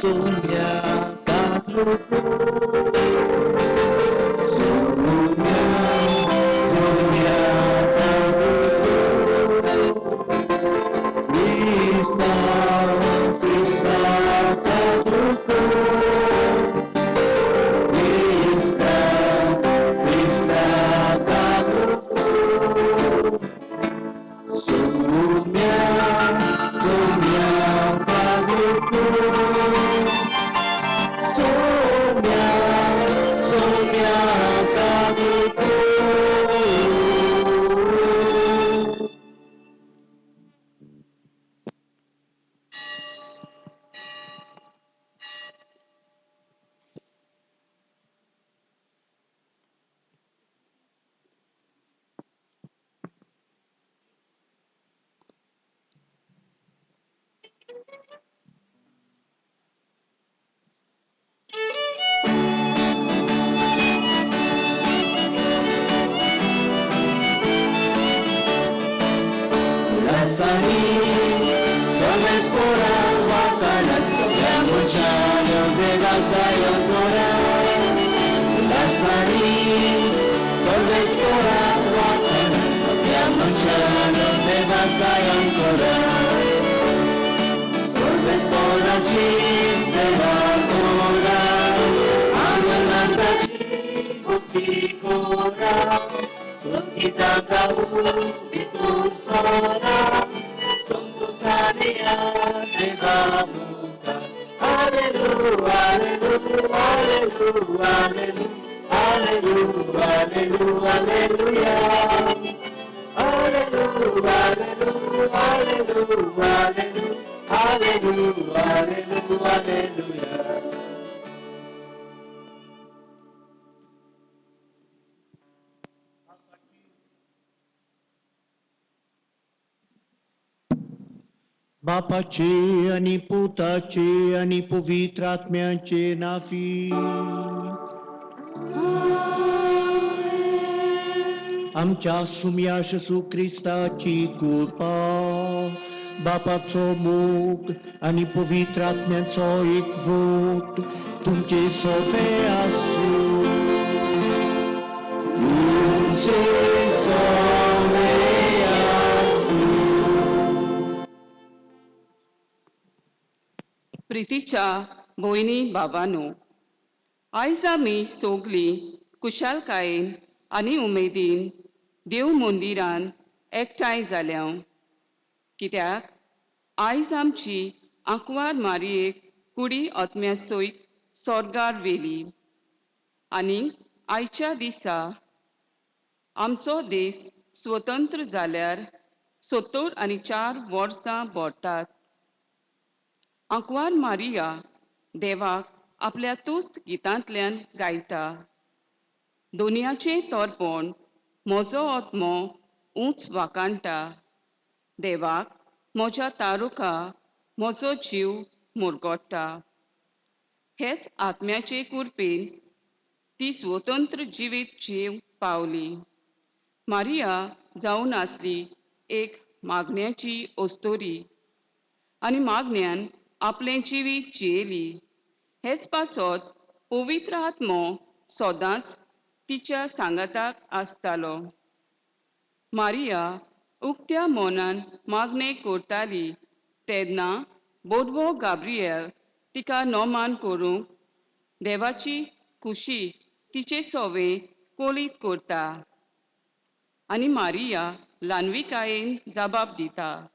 सोम्या कातलुको सोम्या सोम्या कातलुको क्रिस्ता क्रिस्ता कातलुको क्रिस्ता क्रिस्ता कातलुको Saumya Saumya कातलुको Saumya Saumya कातलुको. Lasani, Solves ora wakalat Sobrang musyano begagayong tora. Lasani, Solves ora wakalat Sobrang musyano begagayong tora. Solves ora chisera tora Angananda chi kora Sungkita kau itu sora Sungguh saria devamuka. Haleluya, haleluya, haleluya, haleluya, haleluya, haleluya. Haleluya, haleluya, haleluya, haleluya, haleluya. बापाचे आणि पुताचे आणि पवित्र आत्म्याचे नाफी. आमच्या सुम्या जेजू क्रिस्ताची कृपा, बापाचो मोग आणि पवित्र आत्म्याचो एकवट तुमचे सोफे आसूं. तुमचे सोवे आसूं. प्रितीच्या भयणी बाबांनो, आयज आमी सोगलीं कुशालकायेन आनी उमेदीन देव मंदिरान एकठांय जाल्या, कित्याक आयज आमची आंकवार मारयेक कुडी आत्म्या सयत स्वर्गार व्हेली आनी आयच्या दिसा आमचो देश स्वतंत्र जाल्यार 74 वर्सां भरतात. आंकवार मारिया देवाक आपल्या तुस्त गितांतल्यान गायता, "दोनयाचें तोरपण म्हजो आत्मो उंच वाखाणटा, देवाक म्हज्या तारुका म्हजो जीव मुरगोडटा." हेच आत्म्याचे कृपेन ती स्वतंत्र जिवीत जिवंक पावली. मारिया जावन आसली एक मागण्याची अस्तोरी आनी मागण्यान आपलें जिवीत जियेली. हेच पासत पवित्र आत्मो सदांच तिच्या सांगाताक आसतालो. मारिया उक्त्या मनान मागणें करताली तेन्ना बोडवो गाब्रियल तिका नोमान करूंक देवाची खुशी तिचे सोवे कोलीत करता आनी मारिया ल्हानविकायेन जबाब दिता,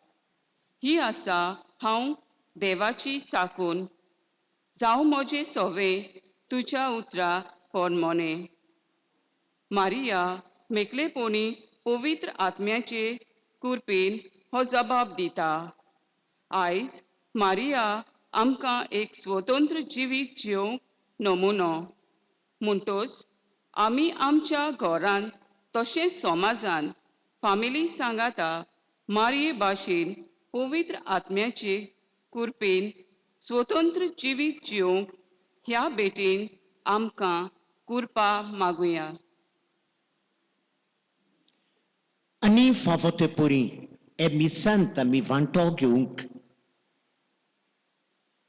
"ही आसा हांव देवाची चाकून, जावं म्हजे सोवे तुज्या उतरा पोरमोने." मारिया मेकळेपणी पवित्र आत्म्याचे कृपेन हो जबाब दिता. आयज मारिया आमकां एक स्वतंत्र जिवीत जिवंक नमुनो. म्हणटोच आमी आमच्या घरांत तशेंच समाजान फामिली सांगाता मारये भाशेन पवित्र आत्म्याचे कृपेन स्वतंत्र जिवीत जिवंक ह्या भेटेन आमकां कृपा मागुया. आनी फावो ते परी हे मिसांत आमी वांटो घेवंक.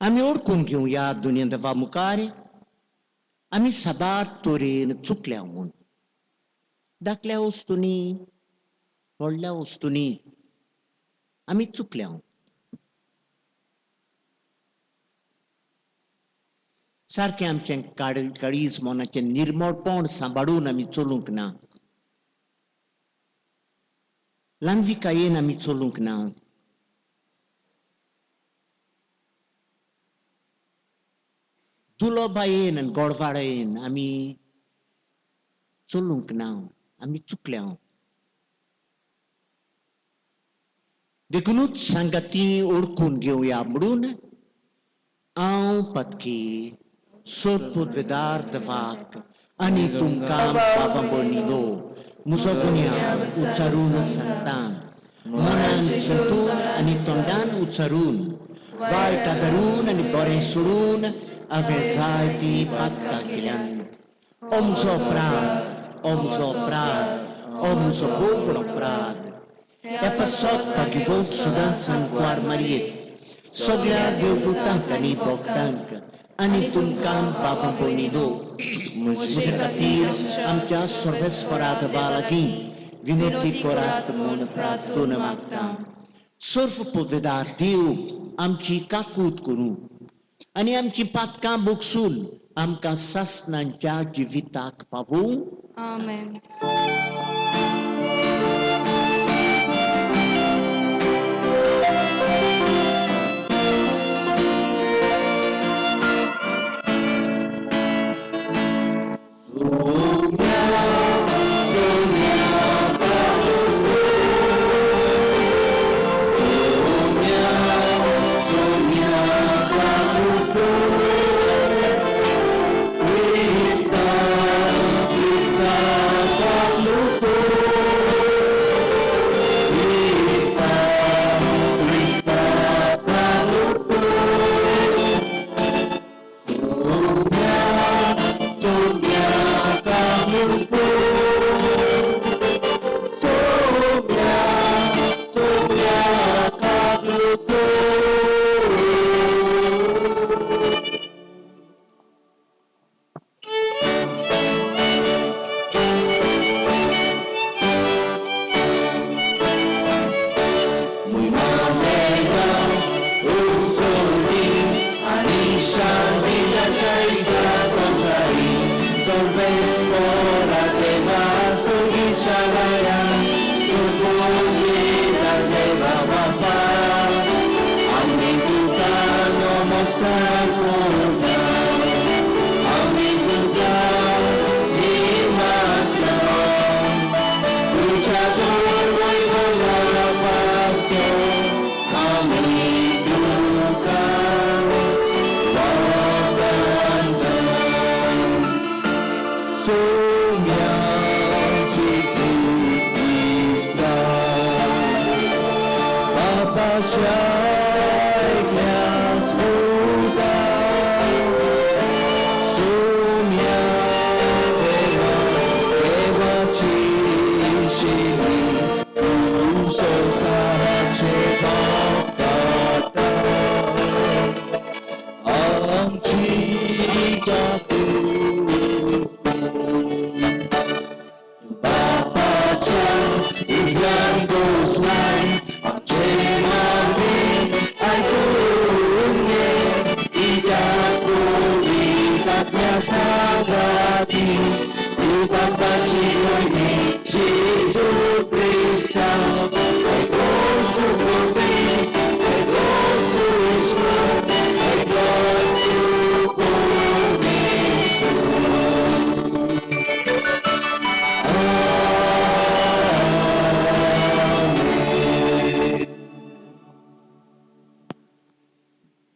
आमी ओळखून घेवया दुनिया देवा मुखार आमी साबार तरेन चुकल्या म्हूण, धाकल्या वस्तूंनी व्हडल्या वस्तूंनी आमी चुकल्या. सारकें आमचें काळीज मनाचें निर्मळपण सांबाळून आमी चलूंक ना, ल्हानविकायेन आमी चलूंक ना. दुलोबायेन आनी गोडवाडयेन आमी चलूंक ना, आमी चुकल्या. देखुनूच सांगाती ओळखून घेवया म्हणून हांव पतकी सोरपुदवेदार दवाक आनी तुमकां बाबा भयणीनो म्हजो गुन्यांव उच्चारून सांगता, मनान चिंतून आनी तोंडान उच्चारून, वायट आदारून आनी बरें सोडून हांवें जायतीं पातकां केल्यांत. ओ म्हजो अपराध, ओ म्हजो अपराध, ओ म्हजो भोव व्हड अपराध. ह्या पासत भाग्यवंत सदांच सांकवार मारयेत सगळ्या देवदूतांक आनी भक्तांक आनी तुमकां बाबा भयणीनो म्हजे खातीर आमच्या सर्वेस्परा देवा लागीं विनंती करात म्हूण प्रार्थना मागता. सर्व पदवेदार देव आमची काकूत करूं आनी आमची पातकां बोगसून आमकां सासणांच्या जिविताक पावूं. आमेन.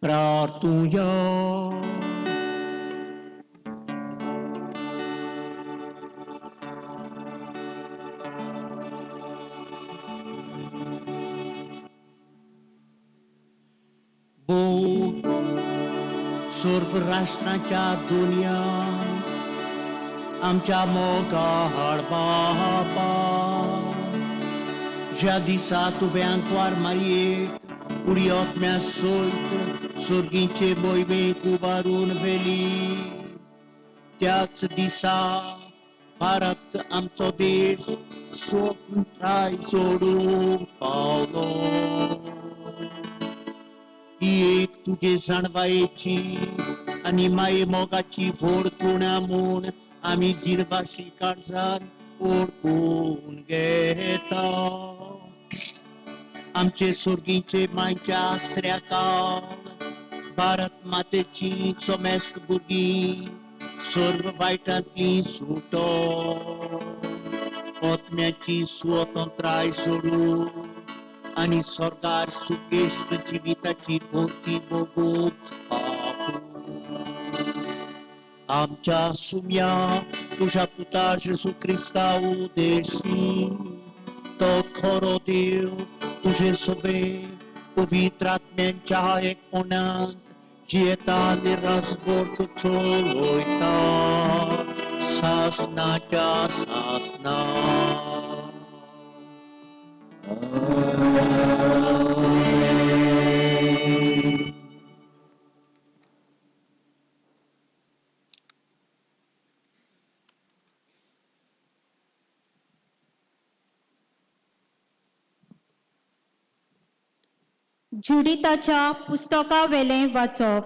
प्रार्थुया. सर्व राष्ट्रांच्या दुनिया आमच्या मोगाळ बापा, ज्या दिसा तुवें आंकवार मारयेक कुडी आत्म्या सयत सर्गीचे मोहिमेक उबारून व्हेली. त्याच दिसा भारत आमचो देश स्वतंत्राय सोडूंक पावलो. ही एक तुजे जाणवायेची आनी माये मोगाची व्हड कुणा म्हूण आमी दिनवाशी काळजान ओळखून घेता. आमचे सुर्गीचे मांयच्या आसऱ्या काल भारत मातेची समेस्त भुरगीं सर्व वायटांतली सुटो आत्म्याची स्वतंत्राय सोडून आनी स्वर्गार सुगेस्त जिविताची भोवती भोगूंक पावूं. आमच्या सुम्या तुज्या पुता जेजू क्रिस्ता उदेशी तो खरो देव तुजे सोबे पवित्र आत्म्यांच्या एकपणांत जियेता आनी रासभर तूं चलयता सासनाच्या सासना. जुडिताच्या पुस्तकावेलें वाचप.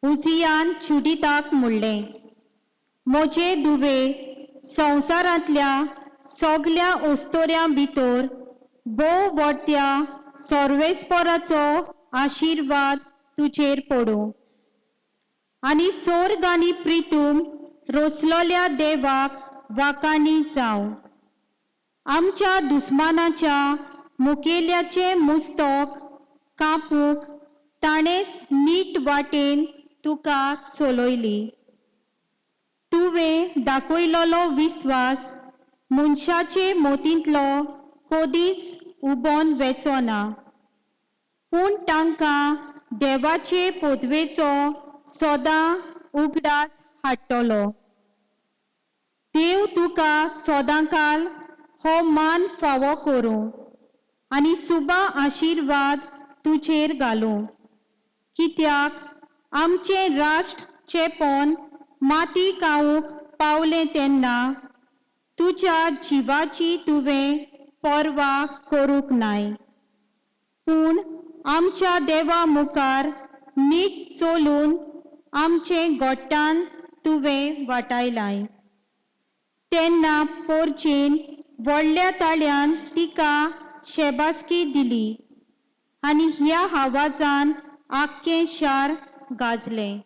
उजियान जुडिताक म्हणलें, म्हजे दुवे संवसारांतल्या सगल्या ओस्तोऱ्यां भितर भोव व्हडत्या सर्वेस्पराचो आशिर्वाद तुजेर पडूं आनी सोर्ग आनी प्रितूम रोसलोल्या देवाक वाकाणी जावं. आमच्या दुस्मानाच्या मुखेल्याचें मुस्तक कापूंक ताणेंच नीट वाटेन तुका चलयली. तुवें दाखयलोलो विस्वास मनशाचे मोतींतलो कदीच उबोन वेचो ना, पूण तांकां देवाचे पदवेचो सदां उगडास हाडटलो. देव तुका सदांकाल हो मान फावो करूं आनी सुबा आशिर्वाद तुजेर घालूं, कित्याक आमचें राष्ट्र चेपोन माती खावंक पावलें तेन्ना तुज्या जिवाची तुवें पर्वा करूंक नाय, पूण आमच्या देवा मुखार नीट चलून आमचें गोट्टान तुवें वाटायलाय. तेन्ना पोरचेन व्हडल्या ताळ्यान तिका शेबासकी दिली आनी ह्या आवाजान आख्खें शार गाजलें.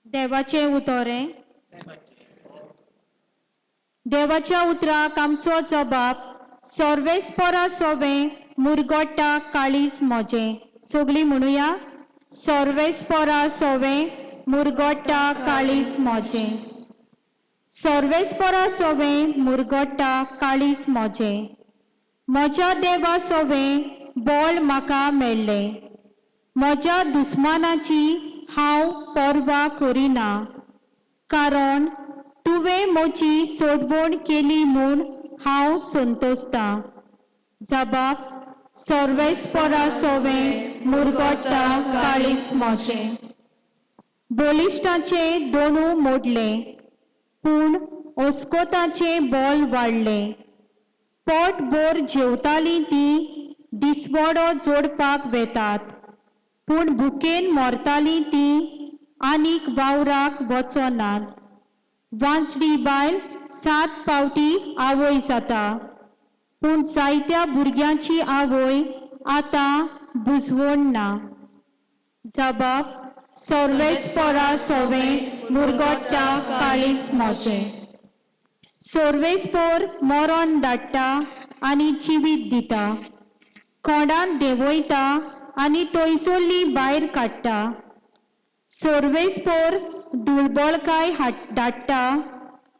देवाचें उतरें. देवाच्या उतराक आमचो जबाब सर्वेस्परा सोवें मुरगोट्टा काळीज म्हजें. सगळीं म्हणुया, सर्वेस्परा सोवें मुरगोट्टा काळीज म्हजें. सर्वेस्परा सोवें मुरगोट्टा काळीज म्हजें. म्हज्या देवा सोवें बळ म्हाका मेळ्ळें. म्हज्या दुस्मानाची हांव पर्वा करिना, कारण तुवें म्हजी सोडवण केली म्हूण हांव संतोसतां. जबाब सर्वेस्परा सोवें मुरगोट्टा काळीज म्हजें. बळिश्टाचें दोनू मोडलें, पूण ओस्कोताचें बळ वाडलें. पोटभर जेवतालीं तीं दिसवडो जोडपाक वेतात, पूण भुकेन मरतालीं तीं आनीक वावराक वचनात. वांचडी बायल 7 फावटी आवय जाता, पूण जायत्या भुरग्यांची आवय आतां बुजवण ना. जबाब सर्वेस्परा सोवें मुरगोट्टा काळीज म्हजें. सर्वेस्पोर मरण धाडटा आनी जिवीत दिता, कोणान देंवयता आनी थंयसरली भायर काडटा. सर्वेस्पोर दुर्बळकाय धाडटा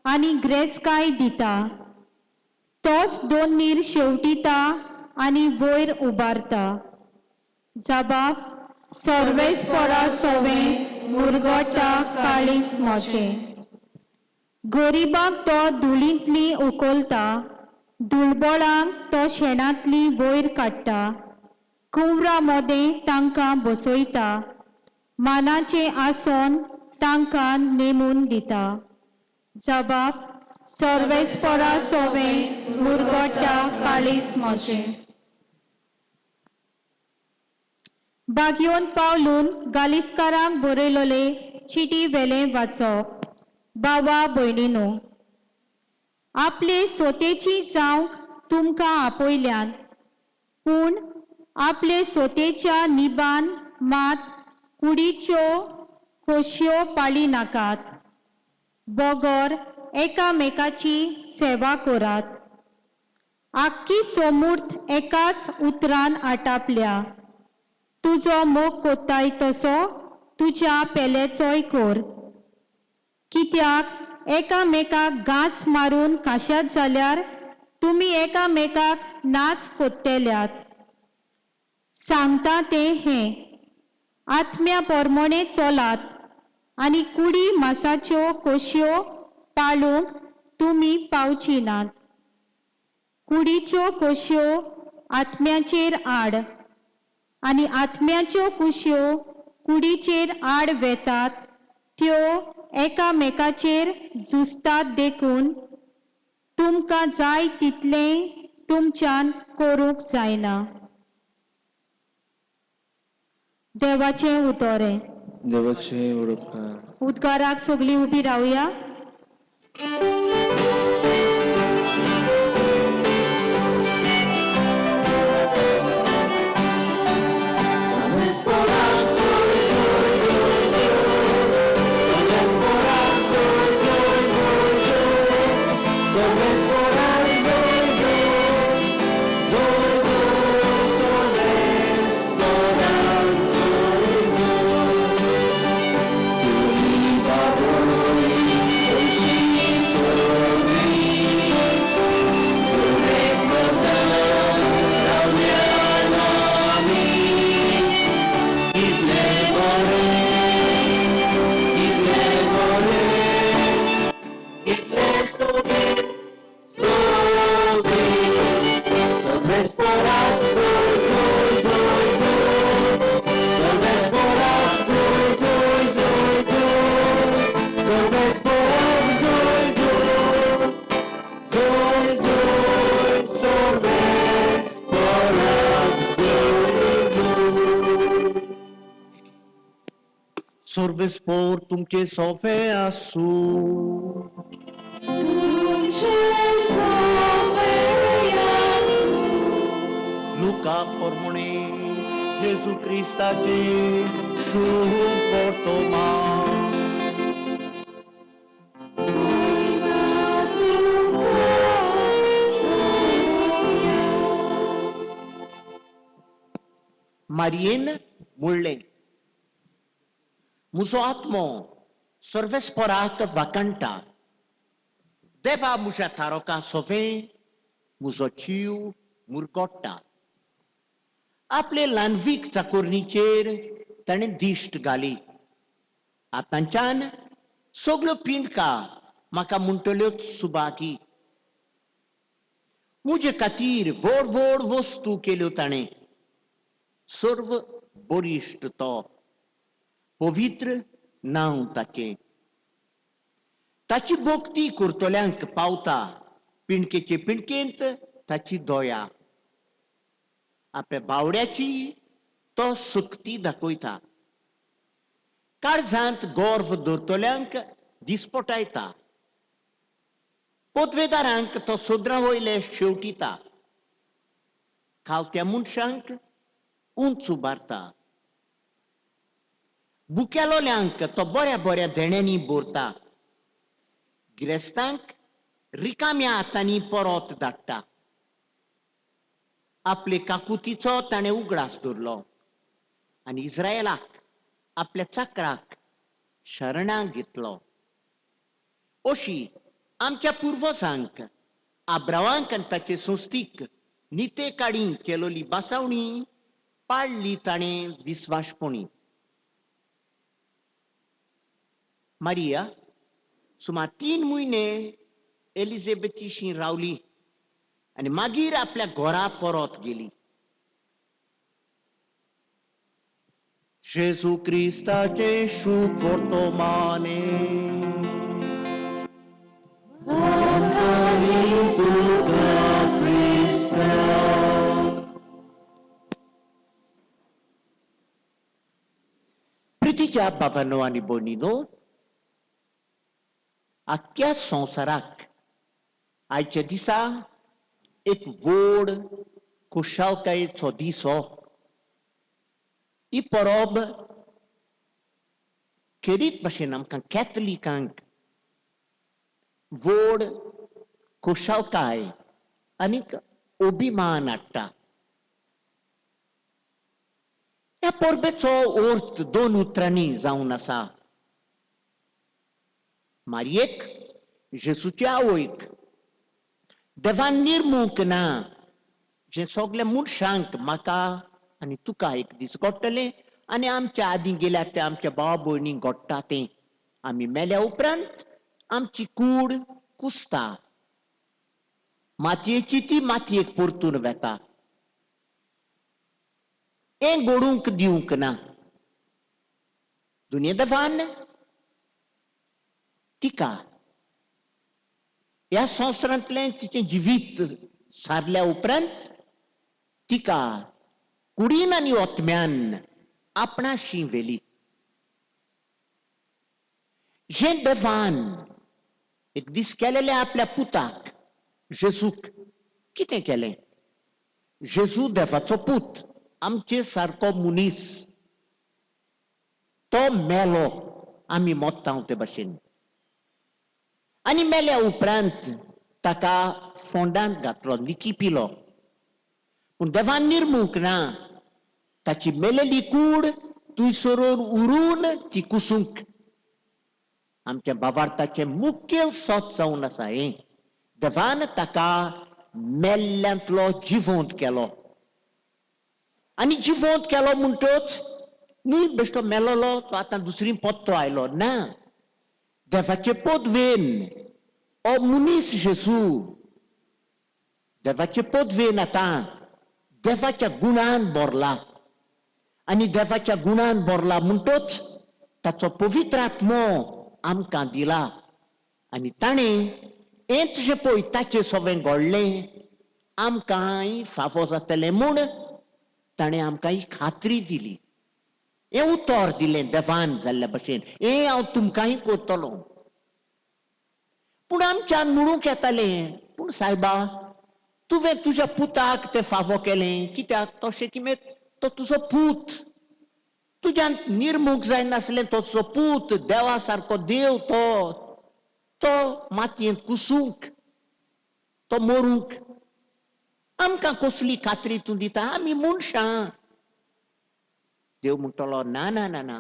आनी ग्रेसकाय दिता. तोच दोन नीर शेवटिता आनी वयर उबारता. जबाब सर्वेस्परा सोवें मुरगोट्टा काळीज म्हजें. गरिबाक तो धुळींतली उखलता दुर्बळांक तो शेणांतली वयर काडटा, कुंवरा मोदें तांकां बसयता, मानाचें आसन तांकां नेमून दिता. जबाब सर्वेस्परा सोवें मुरगोटा काळीस म्हजें. बागयोन पावलून गालिस्कारांक बरयलोले चिटी वेलें वाचप. बाबा भयणीनो, आपले सोतेची जावंक तुमकां आपयल्यान, पूण आपले सोतेच्या निबान मात कुडीच्यो खोशयो पाळी नाकात, बगर एकामेकाची सेवा करात. आख्खी सोमूर्त एकाच उतरान आटापल्या. तुजो मोग कोत्ताय तसो तुज्या पेल्याचोय कोर. कित्याक एकामेकाक घांस मारून काशात जाल्यार तुमी एकामेकाक नास कोत्तेल्यात. सांगता तें हें, आत्म्या पोरमोणे चलात आनी कुडी मासाच्यो कोशयो पाळूंक तुमी पावची नात. कुडीच्यो कोशयो आत्म्याचेर आड आनी आत्म्याच्यो कुशयो कुडीचेर आड वेतात, त्यो एकामेकाचेर झुजतात, देखून तुमकां जाय तितलें तुमच्यान करूंक जायना. देवाचें उतोरें. देवाचे उपकार. उद्गाराक सगळीं उबी रावया. सर्वेस्पोर तुमचे सोफे आसूं. लुका पोरमुणे जेजू क्रिस्ताचे शुभ वर्तमान. मारियेन म्हणलें, म्हजो आत्मो सर्वेस्पोराक वाकांटा, देवा म्हज्या तारोका सोवें म्हजो जीव मुरगोट्टा. आपले ल्हानवीक चाकोरणीचेर ताणें दिश्ट घाली. आतांच्यान सगल्यो पिंडका म्हाका म्हणटल्योच सुबागी. म्हजे खातीर व्हड व्हड वस्तू केल्यो ताणें. सर्व बळिश्ट तो, पवित्र नांव ताचें. ताची भक्ती करतल्यांक पावता पिंडकेचे पिंडकेंत ताची दया. आपल्या बावड्याची तो सक्ती दाखयता, काळजांत गर्व दवरतल्यांक दिसपटायता. पदवेदारांक तो सोदरा वयले शेवटिता, खालत्या मनशांक उंच उबारता. बुकेलोल्यांक तो बऱ्या बऱ्या देण्यांनी भरता, गिरेस्तांक रिकाम्या हातांनी परत धाडटा. आपले काकुतीचो ताणें उगडास दवरलो आनी इस्रायलाक आपल्या चाकराक शरणां घेतलो. अशी आमच्या पुर्वजांक आब्रावांक आनी ताचे संस्थीक निते काडी केलोली बासावणी पाळ्ळी ताणें विस्वासपणी. मारिया सुमार 3 म्हयने एलिझाबेथीशी रावली आनी मागीर आपल्या घरा परत गेली. जेजू क्रिस्ताचें शुभ वर्तमाने. प्रितीच्या बाबांनो आनी भयणीनो, आख्ख्या संवसाराक आयच्या दिसा एक व्हड खुशालकायेचो दीस हो. ही परब खेरीत भाशेन आमकां कॅथलिकांक व्हड खुशालकाय आनीक अभिमान हाडटा. ह्या परबेचो अर्थ दोन उतरांनी जावन आसा. मारयेक, जेजूच्या आवयक, देवान निर्मूंक ना जें सगल्या मनशांक, म्हाका आनी तुका एक दीस घडटलें आनी आमच्या आदीं गेल्यात त्या आमच्या भाव भयणींक घडटा तें. आमी मेल्या उपरांत आमची कूड कुसता, मातयेची ती मातयेक परतून वेता. हें घडूंक दिवंक ना दुनिया देवान. तिका ह्या संवसारांतलें तिचें जिवीत सारल्या उपरांत तिका कुडीन आनी ओतम्यान आपणाशी व्हेली. जें देवान एक दीस केलेलें आपल्या पुताक जेजूक, कितें केलें? जेजू देवाचो पूत, आमचे सारको मनीस, तो मेलो आमी मोत्ता ते भाशेन आनी मेल्या उपरांत ताका फोंडांत घातलो, निकी पिलो. पूण देवान निर्मूंक ना ताची मेलेली कूड थंयसर उरून ती कुसूंक. आमच्या भावार्थाचें मुखेल सत जावन आसा हें. देवान ताका मेल्ल्यांतलो जिवंत केलो आनी जिवंत केलो म्हणटच न्हय बेश्टो मेलोलो तो आतां दुसरी पत्तो आयलो ना. देवाचे पदवेन ओ मनीस जेजू देवाचे पदवेन आतां देवाच्या गुणान भरला आनी देवाच्या गुणान भरला म्हणटच ताचो पवित्र आत्मो आमकां दिला आनी ताणें हेंच जें पळय ताचें सगळें घडलें आमकांय फावो जातलें म्हूण ताणें आमकां ही खात्री दिली, हें उतर दिलें देवान जाल्ल्या भशेन, हें हांव तुमकांय करतलो. पूण आमच्यान म्हणूंक येतालें, पूण सायबा तुवें तुज्या पुताक तें फावो केलें कित्याक? तशें किमें तो तुजो पूत, तुज्यान निर्मूंक जायनासलें, तो तुजो पूत, देवा सारको देव तो, तो मातयेंत कुसूंक, तो मरूंक, आमकां कसली खात्री तूं दिता? आमी मनशां. देव म्हणटलो, ना ना ना ना,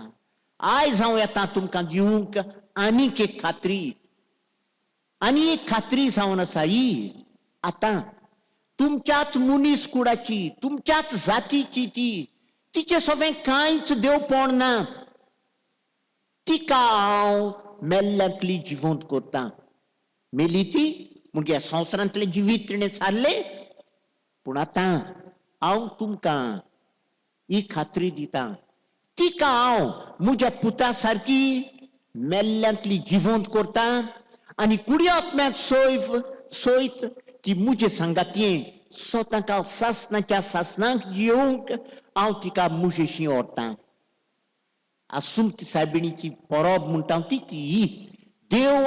आयज हांव येता तुमकां दिवंक आनीक एक खात्री, आनी एक खात्री जावन आसा ही आतां तुमच्याच मनीस कुडाची, तुमच्याच जातीची ती, तिचें सगळें कांयच देवपण ना, तिका हांव मेल्ल्यांतली जिवंत करतां. मेली ती म्हगे संवसारांतलें जिवीत तिणें सारलें, पूण आतां हांव तुमकां ही खात्री दितां, तिका हांव म्हज्या पुता सारकी मेल्ल्यांतली जिवंत करतां आनी कुडी आत्म्यांत सोयत ती म्हजे सांगातयें स्वताक सासणाच्या सासणाक जियोवंक हांव तिका म्हजेशी व्हरतां. आसुमती सायबिणीची परब म्हणटा ती ती देव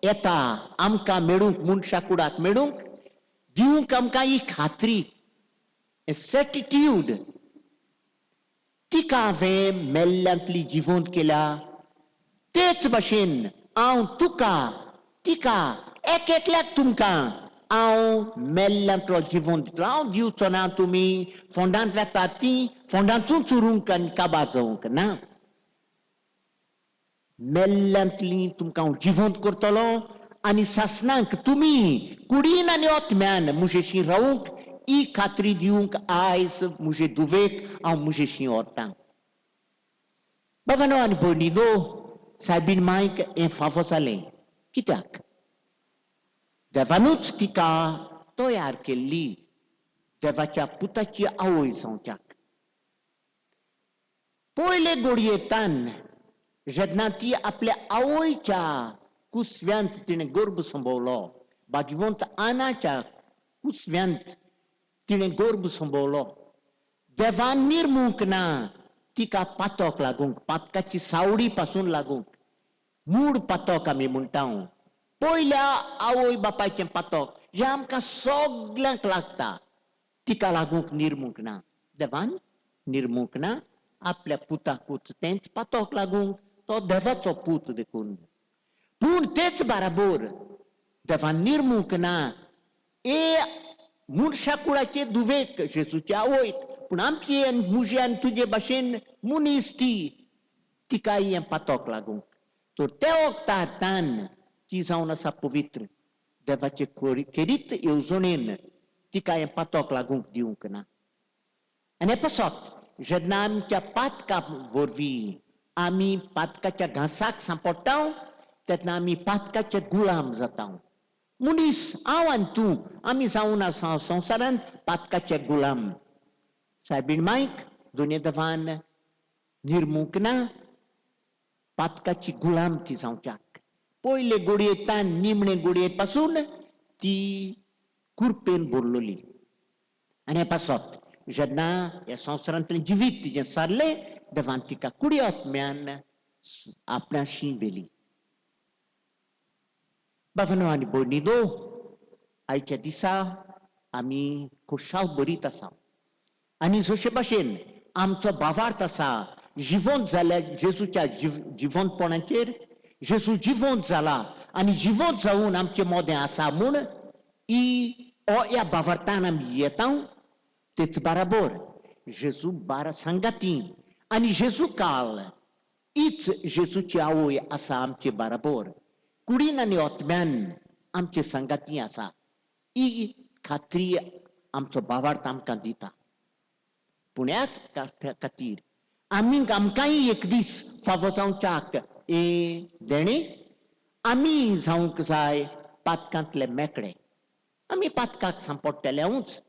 येता आमकां मेळूंक, मनशा कुडाक मेळूंक, दिवंक आमकां ही खात्री, सर्टिट्यूड. तिका हांवें मेल्ल्यांतली जिवंत केल्या तेच भाशेन हांव तुका, तिका, एक एकल्याक तुमकां हांव मेल्ल्यांतलो जिवंत दितलो. हांव दिवचो ना तुमी फोंडांत वेतात ती फोंडांतूच उरूंक आनी काबार जावंक ना. मेल्ल्यांतली तुमकां हांव जिवंत करतलो आनी सासणाक तुमी कुडीन आनी ओतम्यान म्हजेशी रावूंक ही खात्री दिवंक आयज म्हजे दुवेक हांव म्हजेशी व्हरतां. बाबानो आनी भयणीनो, सायबीण मायक हें फावो जालें कित्याक? देवानूच तिका तयार केल्ली देवाच्या पुताची आवय जावच्याक. पयले गोडयेतान जेन्ना ती आपल्या आवयच्या कुसव्यांत तिणें गर्भ संभवलो, भाग्यवंत आनाच्या कुसव्यांत तिणें गर्भ संभवलो, देवान निर्मूंक ना तिका पातक लागूंक, पातकाची सावडी पासून लागूंक. मूड पातक आमी म्हणटा, पयल्या आवय बापायचें पातक जें आमकां सगल्यांक लागता, तिका लागूंक निर्मूंक ना. देवान निर्मूंक ना आपल्या पुताकूच तेंच पातक लागूंक, तो देवाचो पूत देखून. पूण तेच बाराबर देवान निर्मूंक ना ए मनशा कुळाचे दुवेक, जेजूचे आवयक. पूण आमची आनी म्हजे आनी तुजे भाशेन मनीस ती, तिकाय हें पातक लागूंक. तर त्या वखदार तान ती जावन आसा पवित्र, देवाचे खेरीत येवजणेन तिका हें पातक लागूंक दिवंक ना. आनी हे पासत जेन्ना आमच्या पातका वरवीं आमी पातकाच्या घांसाक सांपडटा तेन्ना आमी पातकाचे गुलाम जाता. मनीस हांव आनी तूं आमी जावन आसा संवसारांत पातकाचे गुलाम. सायबीण मायक दोनी देवान निर्मूंक ना पातकाची गुलाम ती जावच्याक. पयले गोडयेतान निमणे गोडये पासून ती कुरपेन भरलोली. आनी हे पासत जेन्ना ह्या संवसारांतलें जिवीत तिजें सारलें, देवान तिका कुडी आत्म्यान आपणाशी व्हेली. बाबानो आनी भयणीनो, आयच्या दिसा आमी खोशाल बरीत आसा आनी जशे भाशेन आमचो भावार्थ आसा जिवंत जाल्या जेजूच्या जिवंतपणाचेर, जेजू जिवंत जाला आनी जिवंत जावन आमचे मोदें आसा म्हूण ही ह्या भावार्थान आमी येता. तेच बाराबर जेजू बारा सांगाती आनी जेजू काल हीच जेजूची आवय आसा आमचे बाराबर, कुडीन आनी आत्म्यान आमचे सांगाती आसा. ही खात्री आमचो भावार्थ आमकां दिता. पूण ह्याच खातीर आमी आमकांय एक दीस फावो जावच्याक हें देणें आमी जावंक जाय पातकांतले मेकळे. आमी पातकाक सांपडटलेवूच,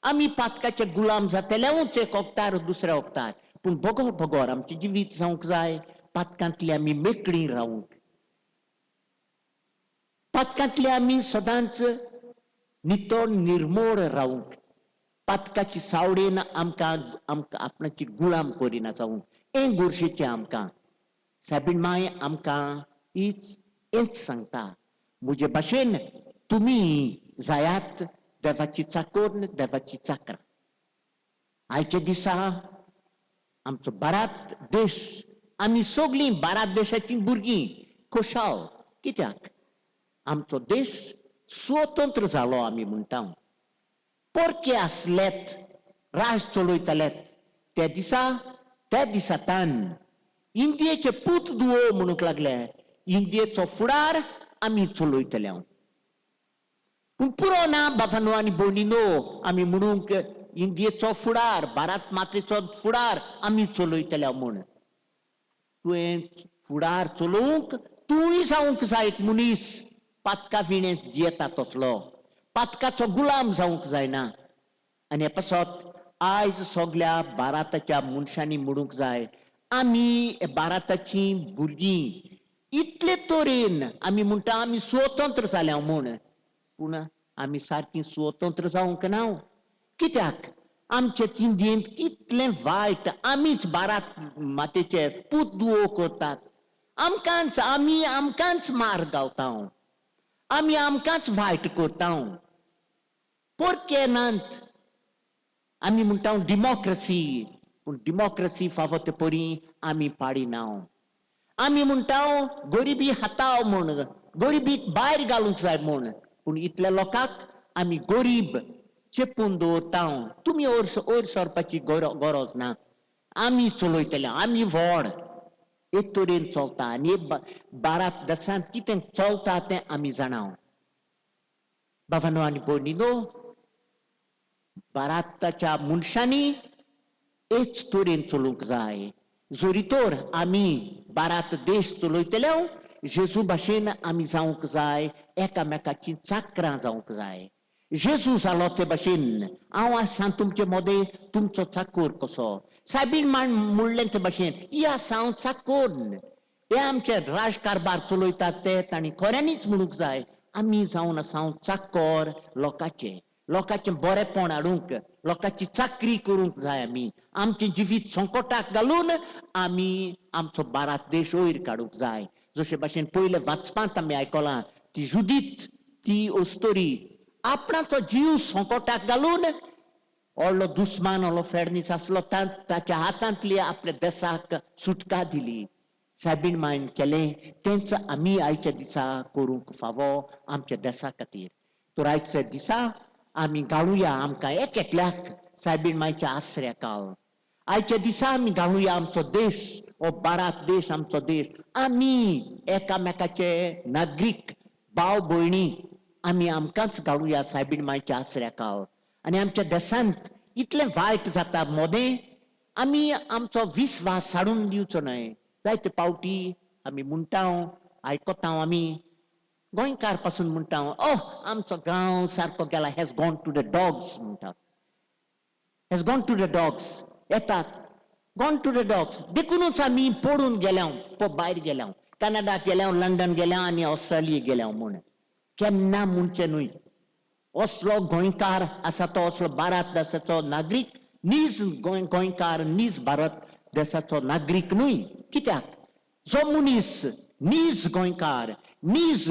आमी पातकाचे गुलाम जातलेवूच एक वखदार दुसऱ्या वखदार. पूण बगोर बगोर आमचें जिवीत जावंक जाय पातकांतली आमी मेकळी रावूंक. पातकांतली आमी सदांच नितळ निर्मोळ रावूंक, पातकाची सावडेन आमकां आमकां आपणाची गुलाम करिना जावंक हें गरजेचें आमकां. सायबीण माय आमकां हीच हेंच सांगता, म्हजे भाशेन तुमी जायात देवाची चाकोर, देवाची चाकरां. आयच्या दिसा आमचो भारत देश, आमी सगळीं भारत देशाचीं भुरगीं खोशाल. कित्याक आमचो देश स्वतंत्र जालो आमी म्हणटा. परके आसलेत राज चलयतालेत त्या दिसा, त्या दिसा तान इंडियेचे पूत दुवो म्हणूंक लागले, इंडियेचो फुडार आमी चलयतले. पूण पुरो ना बाबानो आनी भयणीनो आमी म्हणूंक इंडियेचो फुडार, भारत मातेचो फुडार आमी चलयतले म्हूण. तुवें फुडार चलोवंक तूंय जावंक जाय एक मनीस पातका विणें जियेता तसलो, पातकाचो गुलाम जावंक जायना. आनी हे पासत आयज सगल्या भारताच्या मनशांनी म्हणूंक जाय आमी भारताचीं भुरगीं इतले तरेन आमी म्हणटा आमी स्वतंत्र जाल्या म्हूण, पूण आमी सारकी स्वतंत्र जावंक ना. कित्याक आमचे चिंतेंत कितलें वायट आमीच भारत मातेचे पूत दुवो करतात. आमकांच आमी आमकांच मार गावता, आमी आमकांच वायट करता. परके नात आमी म्हणटा डिमॉक्रसी, पूण डिमॉक्रसी फावो ते परी आमी पाडिना. आमी म्हणटा गरिबी हाताव म्हूण, गरिबीक भायर घालूंक जाय म्हूण, पूण इतल्या लोकांक आमी गरीब चेपून दवरता. तुमी वयर सरपाची गरज ना, आमी चलयतले, आमी व्हड. एक तरेन चलता आनी भारत देशांत कितें चलता तें आमी जाणा. बाबानो आनी भयणीनो, भारताच्या मनशांनी हेच तरेन चलूंक जाय. जरी तर आमी भारत देश चलयतले जेजू भाशेन आमी जावंक जाय, एकामेकाची चाकरां जावंक जाय. जेजू जालो ते भाशेन हांव आसा तुमचे मोदें तुमचो चाकोर कसो. सायबीण मान म्हणलें ते भाशेन ही आसा हांव चाकोर. हे आमचे राजकारभार चलयतात ते तांणी खऱ्यांनीच म्हणूंक जाय आमी जावन आसा हांव चाकोर लोकांचे, लोकांचें बरेंपण हाडूंक, लोकांची चाकरी करूंक जाय. आमी आमचें जिवीत संकटाक घालून आमी आमचो भारत देश वयर काडूंक जाय. जशे भाशेन पयले वाचपांत आमी आयकलां ती जुदीत ती अस्तोरी आपणाचो जीव संकटाक घालून व्हडलो दुस्मान व्हडलो फेर्नीस आसलो ताच्या हातांतली आपल्या देसाक सुटका दिली. सायबीण मायन केलें तेंच आमी आयच्या दिसा करूंक फावो आमच्या देसा खातीर. तर आयच्या दिसा आमी घालुया आमकां एक एकल्याक सायबीण मायच्या आसऱ्या काल. आयच्या दिसा आमी घालुया आमचो देश, हो भारत देश आमचो देश. आमी एकामेकाचे नागरीक भाव भयणी आमी आमकांच घालुया सायबीण मायच्या आसऱ्या काल. आनी आमच्या देशांत इतलें वायट जाता मोदें आमी आमचो विस्वास हाडून दिवचो न्हय. जायते पावटी आमी म्हणटा आयकता आमी गोंयकार पासून म्हणटा ओह आमचो गांव सारको गेला, has gone to the dogs म्हणटात, has gone to the dogs येतात, गॉन टू the dogs. देखुनूच आमी पडून गेल्या, भायर गेल्या, कॅनडाक गेल्या, लंडन गेल्या आनी ऑस्ट्रेलिया गेल्या म्हूण केन्ना म्हणचें न्हय. असलो गोंयकार आसा तो असलो भारत देशाचो नागरीक, नीज गोंयकार नीज भारत देशाचो नागरीक न्हय. कित्याक जो मनीस नीज गोंयकार नीज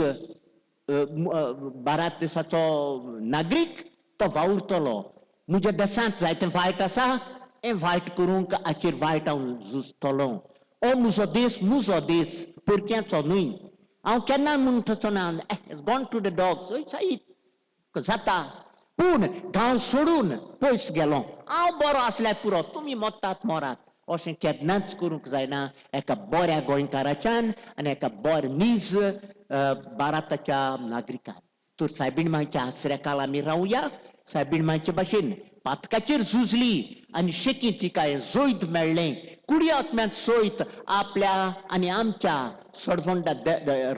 भारत देशाचो नागरीक तो वावुरतलो. म्हज्या देशांत जायतें वायट आसा हें वायट करूंक हाचेर वायट हांव झुजतलो. ओ म्हजो देश म्हजो देश परक्याचो न्हय. हांव केन्ना म्हणटचो ना गॉन टू the dogs साईत जाता, पूण गांव सोडून पयस गेलो हांव बरो आसल्यार पुरो, तुमी मरतात मरात अशें केन्नाच करूंक जायना एका बऱ्या गोंयकाराच्यान आनी एका बऱ्या नीज भारताच्या नागरिकान. तर सायबीण मायच्या आसऱ्या काल आमी रावया. सायबीण मायचे भाशेन पातकाचेर झुजली आनी शेकी तिका जैत मेळ्ळें. कुडी आत्म्यांत सयत आपल्या आनी आमच्या सोडवंडा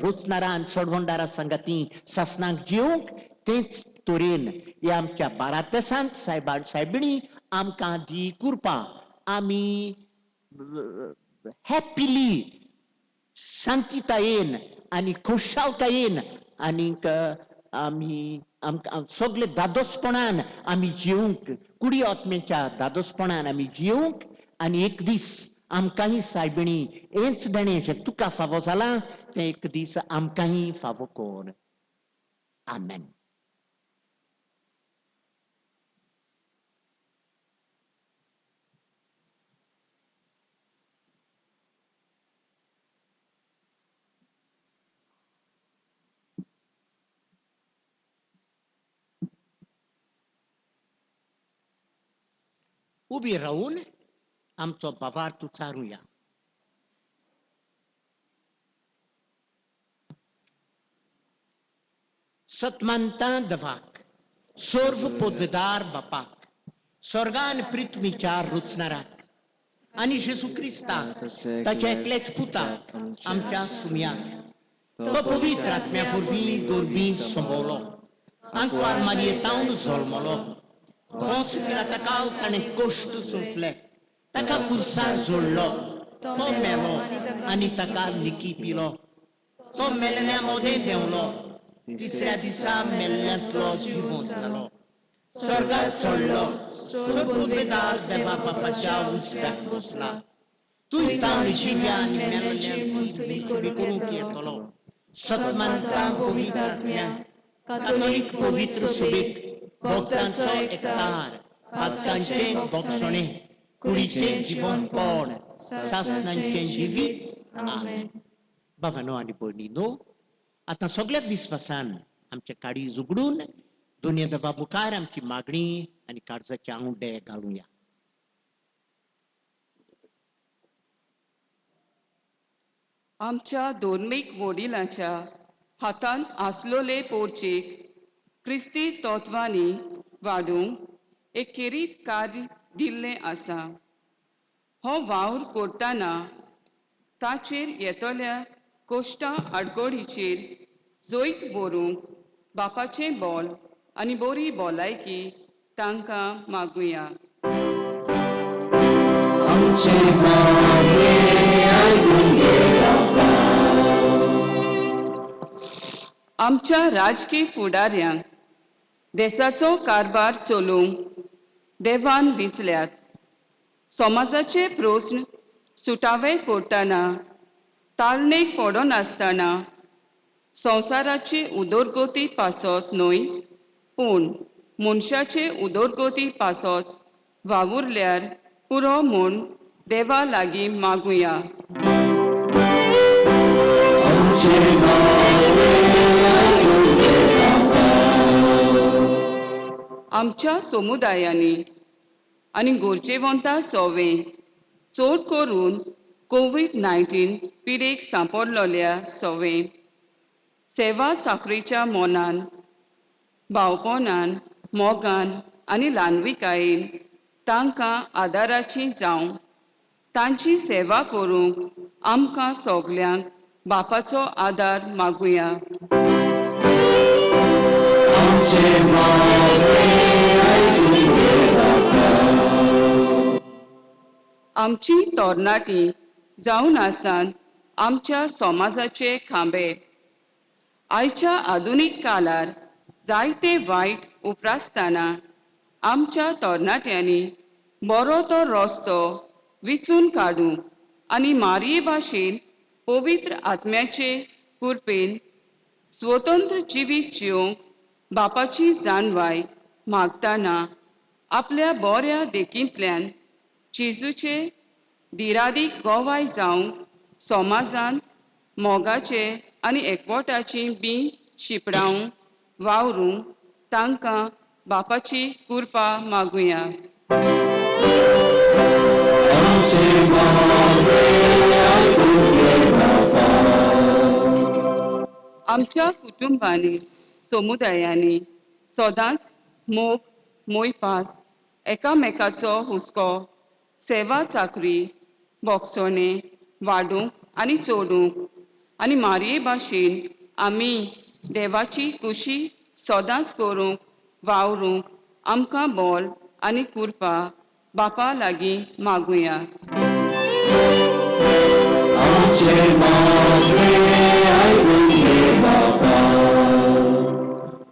रोचणारान सोडवंडारा सांगाती सासनाक जिवंक तेच तरेन ह्या आमच्या भारत देशांत सायबा सायबिणी आमकां दी कृपा आमी हॅपिली शांतितायेन आनी खोशालतायेन आनीक आमी आमकां सगळे दादोसपणान आमी जिवंक, कुडी आत्म्याच्या दादोसपणान आमी जिवंक. आनी एक दीस आमकांय सायबिणी हेंच देणें जें तुका फावो जालां तें एक दीस आमकांय फावो कर. आमेन. उबी रावून आमचो भावार्थ उच्चारुया. सतमानता दवाक सर्व पदवेदार बापाक स्वर्गान पृथ्वीच्या रुचणाराक आनी जेजू क्रिस्ताक ताच्या एकलेच पुताक आमच्या सुम्याक तो पवित्र आत्म्या वरवीं गोरबी संभवलो, आंकवार मारयेतावन जल्मलो, पोंस पिलाता ताणें कश्ट सोंसले, ताका कुर्सार जोडलो, तो मेलो आनी ताका निकी पिलो, तो मेल्ल्या मोदें देंवलो, तिसऱ्या दिसा मेल्ल्यांतलो जिवंत जालो, स्वर्गात चडलो, सर्वपुदवेदार देवा बापाच्या उजव्याक बसला, तूं ताण जिव्या आनी मेल्ल्यांची करूंक येतलो. सतमानता पवित्र आत्म्या कातोलीक पवित्र सुबेक भक्तांचो एकतार पातकांचें बोगसणें कुडीचें जिवनपण सासनांचें जिवीत. आमेन. बाबानो आनी भयणीनो, आतां सगळ्या विस्वासान आमचे काळीज उगडून दोनया देवा मुखार आमची मागणी आनी काळजाचे आंवडे घालुया. आमच्या धर्मीक वडिलांच्या हातान आसलोले पोर्चेक क्रिस्ती तत्वांनी वाडूंक एक खेरीत कार्य दिल्लें आसा. हो वावर करतना ताचेर येतल्या कोश्टा आडकोडीचेर जैत व्हरूंक बापाचें बोल आनी बरी भलायकी तांकां मागुया. आमच्या राजकीय फुडाऱ्यांक देशाचो कारभार चलोवंक देवान विंचल्यात. समाजाचे प्रस्न सुटावे करतना ताळणेक पडनासतना संवसाराची उदरगती पासत न्हय पूण मनशाचे उदरगती पासत वावुरल्यार पुरो म्हूण देवा लागीं मागुया. आमच्या समुदायांनी आनी गरजेवंता सोवे चड करून कोवीड-19 पिडेक सांपडलेल्या सोवे सेवा चाकरीच्या मनान, भावपणान, मोगान आनी ल्हानविकायेन तांकां आदाराची जावं तांची सेवा करूंक आमकां सगल्यांक बापाचो आदार मागुया. आमची तरणाटी जावन आसान आमच्या समाजाचे खांबे. आयच्या आधुनीक काळार जायते वायट उप्रासतना आमच्या तरणाट्यांनी बरो तो रस्तो विचून काडूंक आनी मारये भाशेन पवित्र आत्म्याचे कृपेन स्वतंत्र जिवीत जिवंक बापाची जाणवाय मागतना आपल्या बऱ्या देखींतल्यान जेजूचे दिरादीक गोवाय जावंक समाजान मोगाचे आनी एकवटाची बी शिंपडावंक वावरूंक तांकां बापाची कृपा मागुया. आमच्या कुटुंबांनी, समुदायांनी सदांच मोग, मोयपास, एकामेकाचो हुस्को, सेवा चाकरी, बोगसोणे वाडूंक आनी चडूंक आनी मारये भाशेन आमी देवाची खुशी सदांच करूंक वावरूंक आमकां बोल आनी कृपा बापा लागीं मागुया.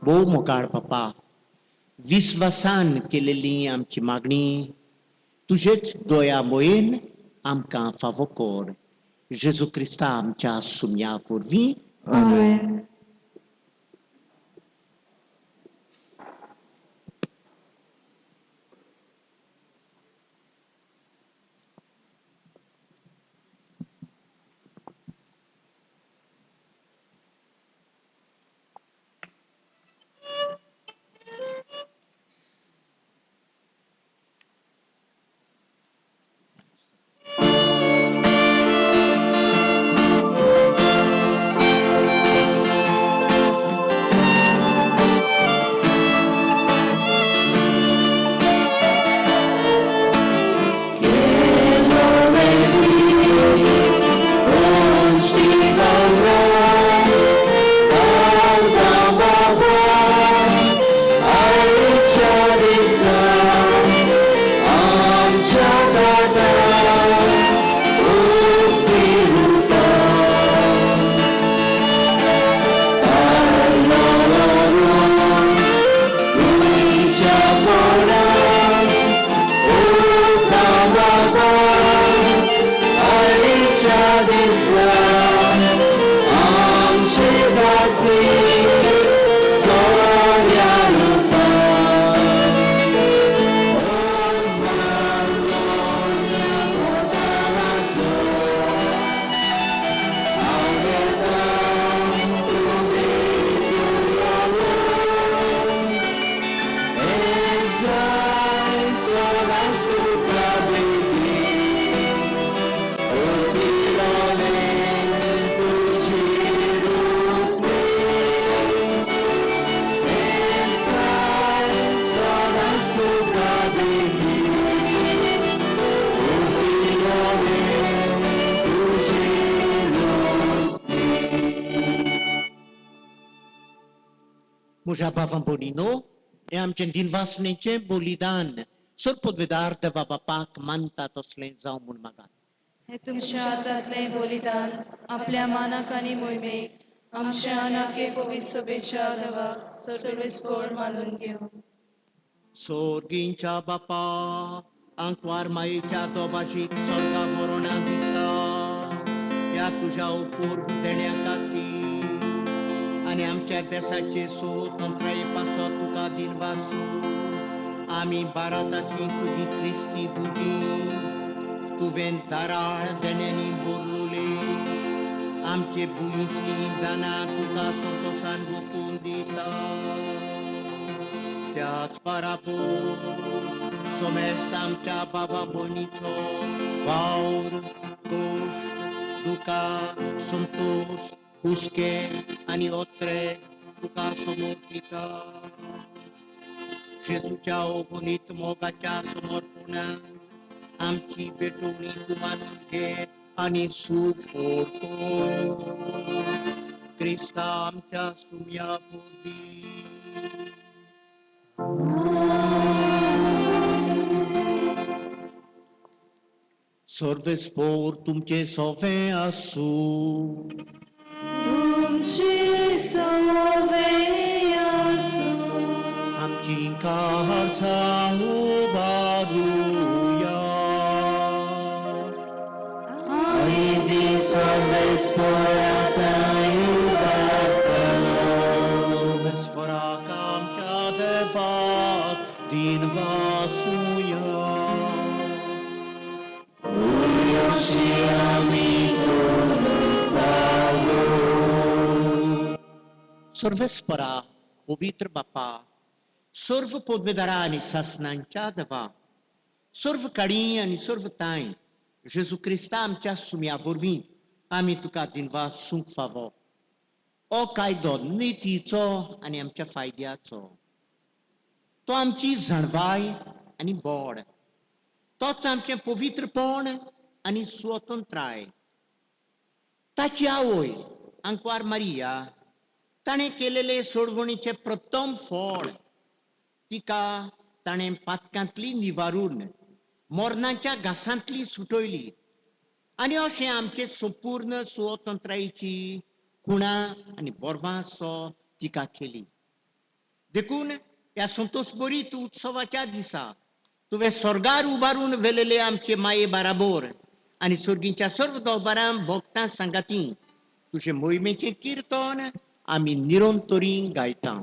भोव मोगाळ बापा, विस्वासान केलेली आमची मागणी तुजेच दोया मोयेन आमकां फावो कर. जेजू क्रिस्ता आमच्या सुम्या वरवीं. आमेन. म्हज्या बाबां भयणीनो, हें आमचें दिनवासणेचें बलिदान सरपदवेदार देवा बापाक मानता तसलें जावं म्हूण मागात. हे तुमच्या हातांतलें बलिदान आपल्या मानाक आनी मोहिमेक आमच्या आनाके पवित्र सभेच्या देवाक सर्वेस्पोर मानून घेवं. सोर्गींच्या बापा आंकवार मायेच्या दोबाशीक स्वर्गा व्हरोना दिसा ह्या तुज्या उपूर्व देण्या खातीर आनी आमच्या देसाचे स्वतंत्राये पासत तुका दिनवासू. आमी भारताची तुजी क्रिस्ती भुरगीं तुवें दाराळ देण्यांनी बोरलोले आमचे भुंयतलीं दानां तुका संतोसान वोकून दिता. त्याच बराबर सोमेस्त आमच्या बाबा भयणीचो वावर कोश्ट दुकां संतोश हुस्के आनी ओत्रे तुका समर्पिता. जेजूच्या अगणीत मोगाच्या समर्पणान आमची भेटवणी तूं मानून घे आनी सूख फोड कर. क्रिस्ता आमच्या सुम्या वरवीं. सर्वेस्पोर तुमचे सोवे आसूं. तुमचे सवे आसूं. आमची काळजां उबारुया. आमी ती सर्वेस्पोराक आमच्या देवाक दिनवासुया. सर्वेस्परा पवित्र बापा, सर्व पदवेदारा आनी सासनांच्या देवा, सर्व काडी आनी सर्व तांय जेजू क्रिस्ता आमच्या सुम्या वरवीं आमी तुका दिनवासूंक फावो. हो कायदो नितीचो आनी आमच्या फायद्याचो, तो आमची जाणवाय आनी बोड, तोच आमचें पवित्रपण आनी स्वतंत्राय. ताची आवय आंकवार मारिया ताणें केलेले सोडवणीचें प्रथम फळ तिका ताणें पातकांतली निवारून मरणाच्या घासांतली सुटयली आनी अशें आमचे संपूर्ण स्वतंत्रायेची खुणा आनी बोरवांसो तिका केली. देखून ह्या संतोष बरीत उत्सवाच्या दिसा तुवें स्वर्गार उबारून व्हेलेले आमचे माये बाराबोर आनी सर्गीच्या सर्व दोबारां भोगतां सांगाती तुजे मोहिमेचें किर्तन आमी निरंतरी गायता.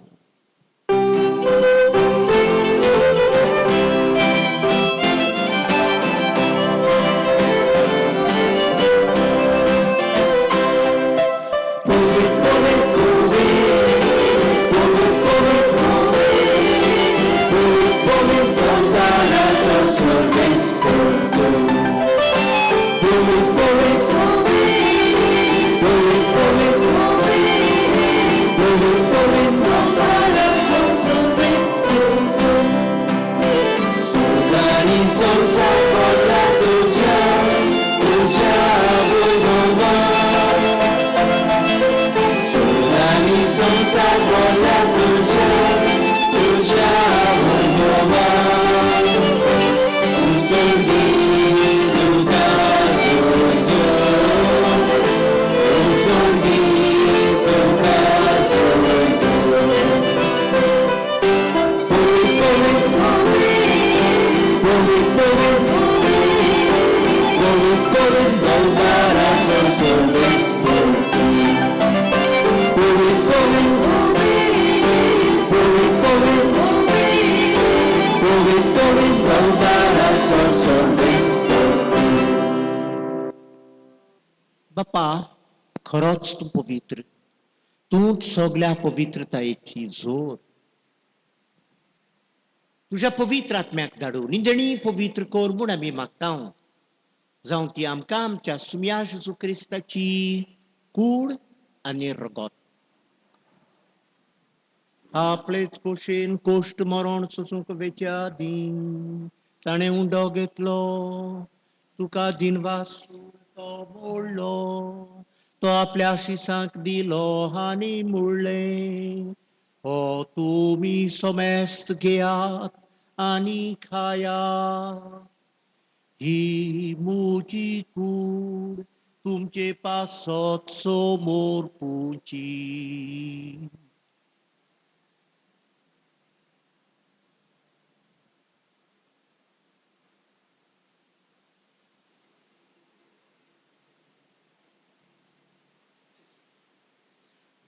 बापा, खरोच तूं पवित्र, तूंच सगल्या पवित्रतायेची जोर. तुज्या पवित्र आत्म्याक धाडू निंदणी पवित्र कर म्हूण आमी मागता, जावं ती आमकां आमच्या सुम्या जेजू क्रिस्ताची कूड आनी रगत. आपलेच कोशेन कोश्ट मरण सोसूंक वेच्या आदीं ताणें उंडो घेतलो, तुका दिनवासून तो मोडलो, तो आपल्या शिसांक दिलो आनी म्हणलें, हो तुमी सोमेस्त घेयात आनी खायात. ही म्हजी कूड तुमचे पासत समोर पुची.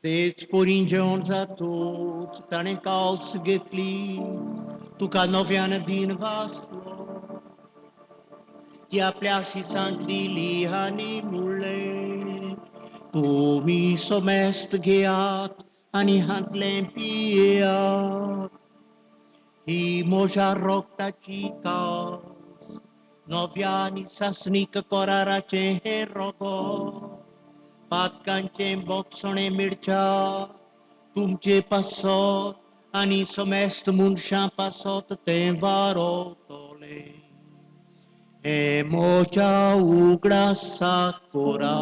तेच परी जेवण जातूच ताणें काल्स घेतली, तुका नव्यान दीन वासलो, ती आपल्या शिसांक दिली आनी म्हणलें, तुमी सोमेस्त घेयात आनी हांतलें पियेयात. ही म्हज्या रोगताची कास, नव्या आनी सासणीक कराराचें हें रोगत, पातकांचें बोगसणें मिळच्या तुमचे पासत आनी समेस्त मनशां पासत तें वारोतलें. हें म्हज्या उगडासाक कोरा.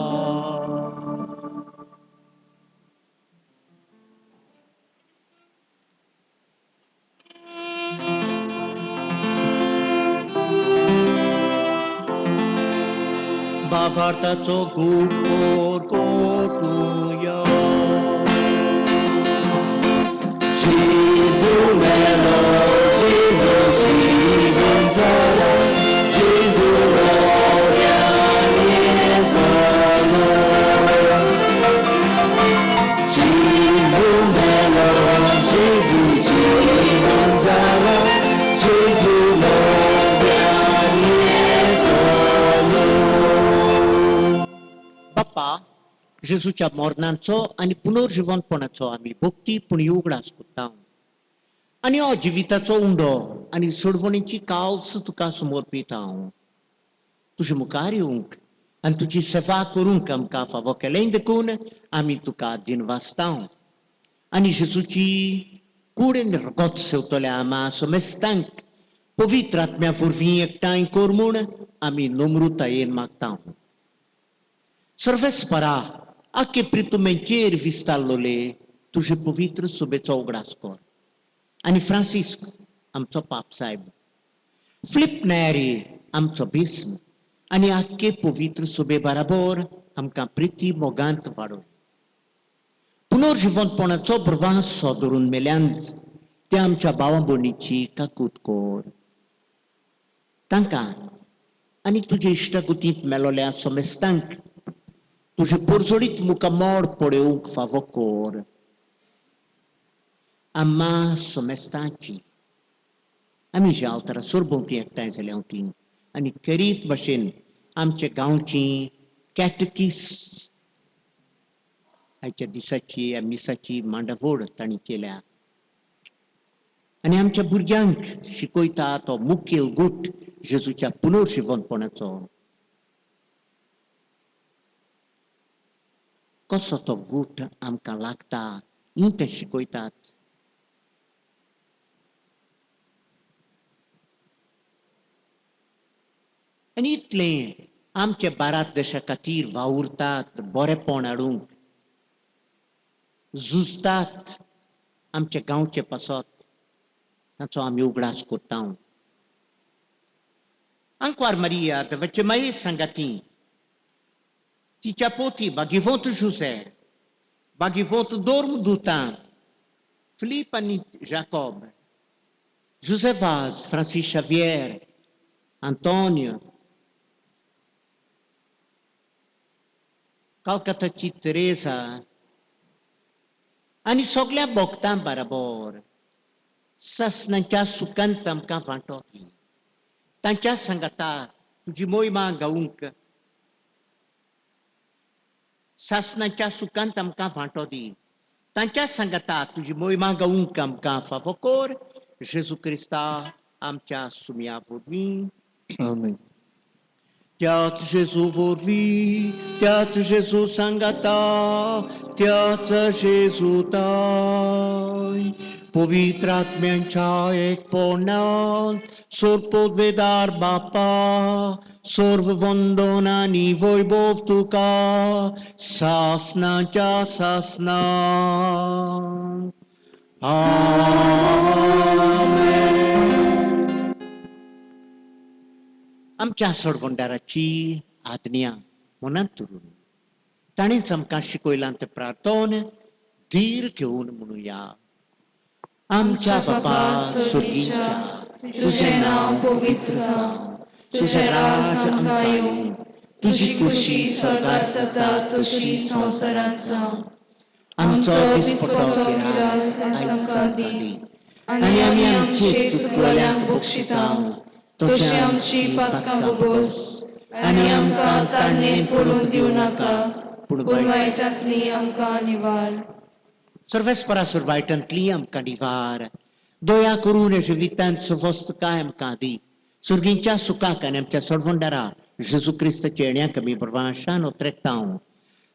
भावार्थाचो गूट कोर कोटुया. Gesù melo, Gesù si gonzala, Gesù gloria nientolo. Gesù melo, Gesù ci gonzala, Gesù gloria nientolo. बाप्पा, जेजूच्या मरणाचो आनी पुनर्जिवंतपणाचो आमी भक्ती पूण उगडास करता आनी हो जिविताचो उंडो आनी सोडवणीची काल्स तुका समर्पिता हांव. तुजे मुखार येवंक आनी तुजी सेवा करूंक आमकां फावो केलें देखून आमी तुका दिनवासता. आनी जेजूची कूड आनी रगत सेवतल्या आमा समेस्तांक पवित्र आत्म्या वरवीं एकठांय कर म्हूण आमी नम्रतायेन मागता. सर्वेस्परा, आख्खे प्रितुमेचेर विस्तारलोले तुजे पवित्र सुबेचो उगडास कर आनी फ्रांसिस्क आमचो पाप साहेब, फिलीप नेरी आमचो भीस्म आनी आख्खे पवित्र सुबे बराबर आमकां प्रिती मोगांत वाडोय. पुनर्जिवंतपणाचो प्रवास धरून मेल्यांत त्या आमच्या भावा भयणीची काकूत कर. तांकां आनी तुजे इश्टागुतींत मेलोल्या समेस्तांक तुजे पोरजोडीत मुखामोड पळोवंक फावो कर. आम्मा समेस्तांची आमी ज्या अवतारा सरभोंवती एकठांय जाल्या ती आनी करीत भशेन आमच्या गांवची कॅटकीस आयच्या दिसाची ह्या मिसाची मांडावळ तांणी केल्या आनी आमच्या भुरग्यांक शिकयता तो मुखेल गूट जेजूच्या पुनर्जिवनपणाचो. कसो तो गूट आमकां लागता ही ते शिकयतात. आनी इतलें आमच्या भारत देशा खातीर वावुरतात, बरेपण हाडूंक झुजतात आमच्या गांवचे पासत, ताचो आमी उगडास करता. आंकवार मारिया देवाचे माये सांगाती, तिच्या पोती बागीवंत जुसे, बागीवंत दोर्म दुतां, फिलीप आनी जाकोब, जुसे वाज, फ्रांसीस शावियर, आंतोनियो, कलकत्ताची तेरेसा आनी सगल्या भक्तां बराबर ससनाच्या सुखांत आमकां वांटो दी. तांच्या सांगाता तुजी मोहिमा गावूंक सासनाच्या सुखांत आमकां वांटो दी. तांच्या सांगाता तुजी मोहिमा गावूंक आमकां फावो कर. जेजू क्रिस्ता आमच्या सुम्या वरवीं. आमेन. त्याच जेजू वरवीं, त्याच जेजू सांगाता, त्याच जेजू ताय, पवित्र आत्म्यांच्या एकपणान सोरपोदवेदार बापा, सर्व वंदन आनी वैभव तुका सासनाच्या सासनान. आमेन. आमच्या सोडवणदाराची आज्ञा मनांत धरून ताणेंच आमकां शिकयलां तें प्रार्थन धीर घेवन म्हणुया. आमच्या बापा सोगीच्या, तुजें नांव पवित्र जावं, तुजें राज आमकां येवं, तुजी खुशी स्वर्गार जाता तशी संवसारांत जावं. आमचो दिसपटो गिरास आयज आमकां दी, आनी आमी आमचे चुकलोल्यांक बक्षिता तशें आमची पातकां भोगोस, आनी आमकां तान्ने पडूंक दिवं नाका, पूण पूण वायटांतली आमकां निवार. सर्वेस्परा सुरवायटांतली आमकां निवार. दया करून ह्या जिवितांत सुवस्तकाय आमकां दी, सुर्गींच्या सुखाक आनी आमच्या सोडवणदारा जेजू क्रिस्ताच्या येण्याक आमी बरवाशान ओत्रेकता.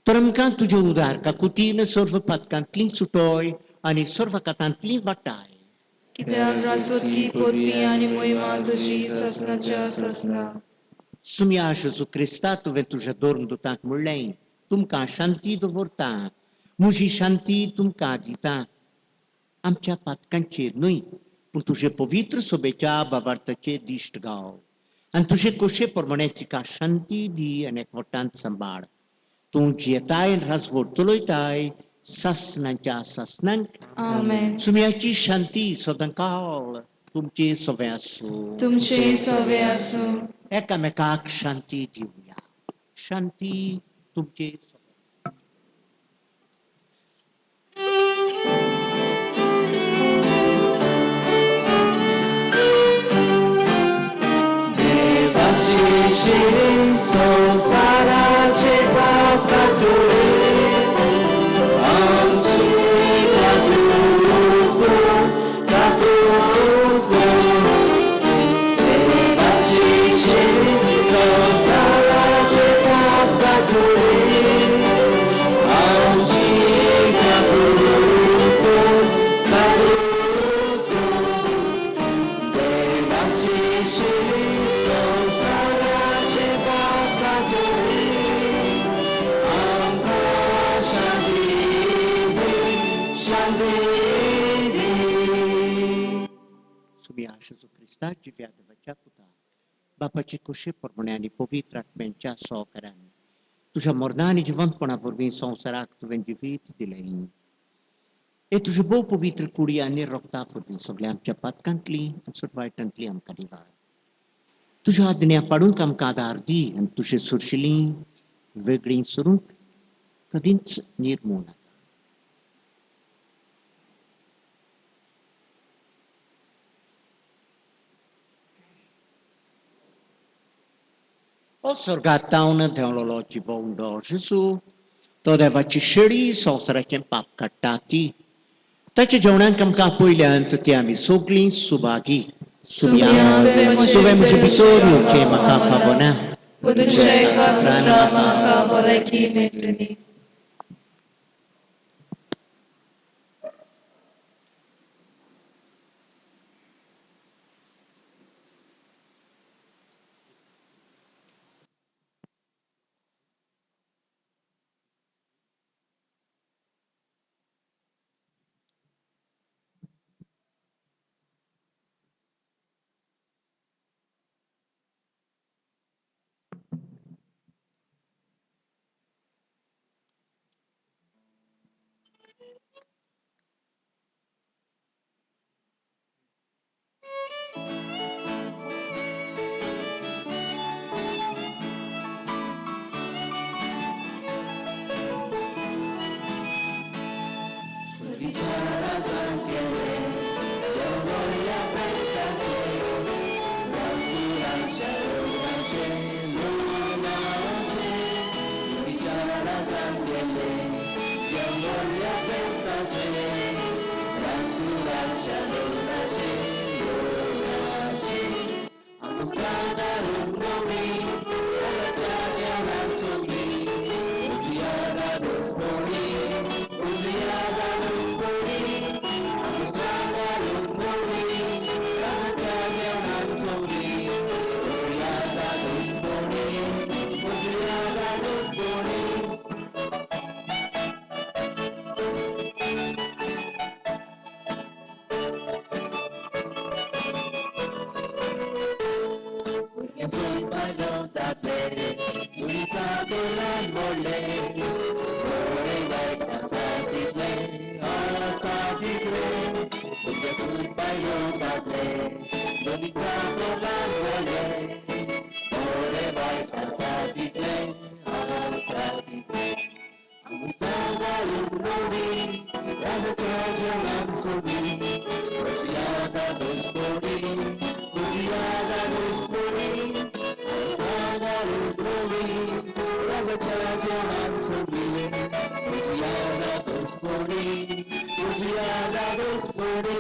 तर आमकां तुजे उदार काकुतीन सर्व पातकांतली सुटोय आनी सर्व कातांतली वाटाय. कित्याक रासवतकी पदवी आनी मोहिमा तुजी ससनाच्या ससना. सुम्या जेजू क्रिस्ता, तुवें तुज्या धर्मदुतांक म्हणलें, तुमकां शांती दवरता, म्हजी शांती तुमकां दिता. आमच्या पातकांचेर न्हय, पूण तुजे पवित्र सोबेच्या बाबार्थाचेर दिश्ट गाव, आनी तुजे कोशे प्रमाणे तिका शांती दी आनी एकवटान सांबाळ. तूं जियेताय आनी राजवट चलयताय सासनाच्या सासनांक. आमेन. सुम्याची शांती सदांकाळ तुमचे सवे आसूं. तुमचे सवे आसूं. एकामेकाक शांती दिवया. शांती तुमचे सवे. देवाची शिरी संवसाराचे पाप काडटले, आमची काकूत कर, काकूत कर. देवाची शिरी संवसाराचे पाप काडटले, आमची काकूत कर, काकूत कर. देवाची शिरी संवसाराचे पाप काडटले, आमकां शांती दी, शांती दी. सुम्या जेजू क्रिस्ता जिव्या देवाच्या पुता, बापाची कुशी प्रमाणे आनी पवित्र आत्म्यांच्या सहकार्यान तुज्या मरणा आनी जिवंतपणा वरवीं संवसाराक तुवें जिवीत दिलें. हे तुजे भोव पवित्र कुडी आनी रोगता वरवीं सगळ्या आमच्या पातकांतली आनी सुरवायटांतली आमकां निवार. तुज्या आज्ञा पाडूंक आमकां आदार दी आनी तुजे सुरशिली वेगळी सरूंक कदींच निर्मू नाका. O स्वर्गातावन देंवलोलो जिवोवंडो जेजू, तो देवाची शेळी संवसाराचें पाप काडटा ती, ताच्या जेवणाक आमकां आपयल्यान ती आमी सगळीं सुभागी. सुम्या, तुवें म्हजे भितर येवचें म्हाका फावना, पूण तुज्या एका सुत्रान म्हाका भलायकी मेळटली. तितले बरें वायट आसा तितले आसा तितले तुमच्या सून बायलो दादले दोनी चाको लागले बरें वायट आसा तितले आसा तितले Sangarin Nori, Raja Jalan Subi, Rosiada Dospori, Rosiada Dospori, Sangarin Nori, Raja Jalan Subi, Rosiada Dospori, Rosiada Dospori.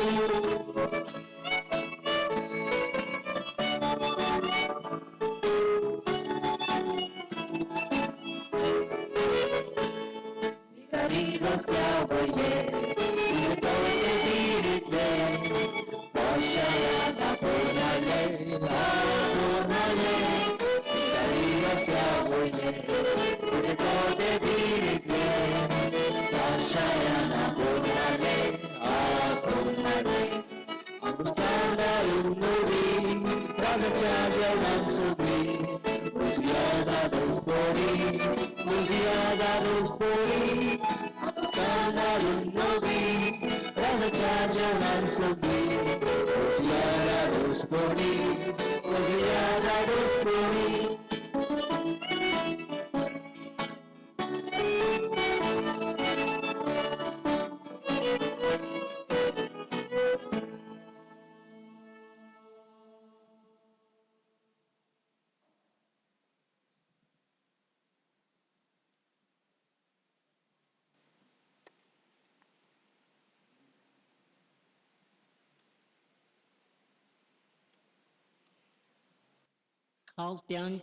खालत्यांक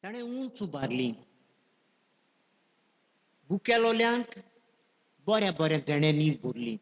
ताणें उंच उबारली, भुकेलोल्यांक बऱ्या बऱ्या देण्यांनी भरली.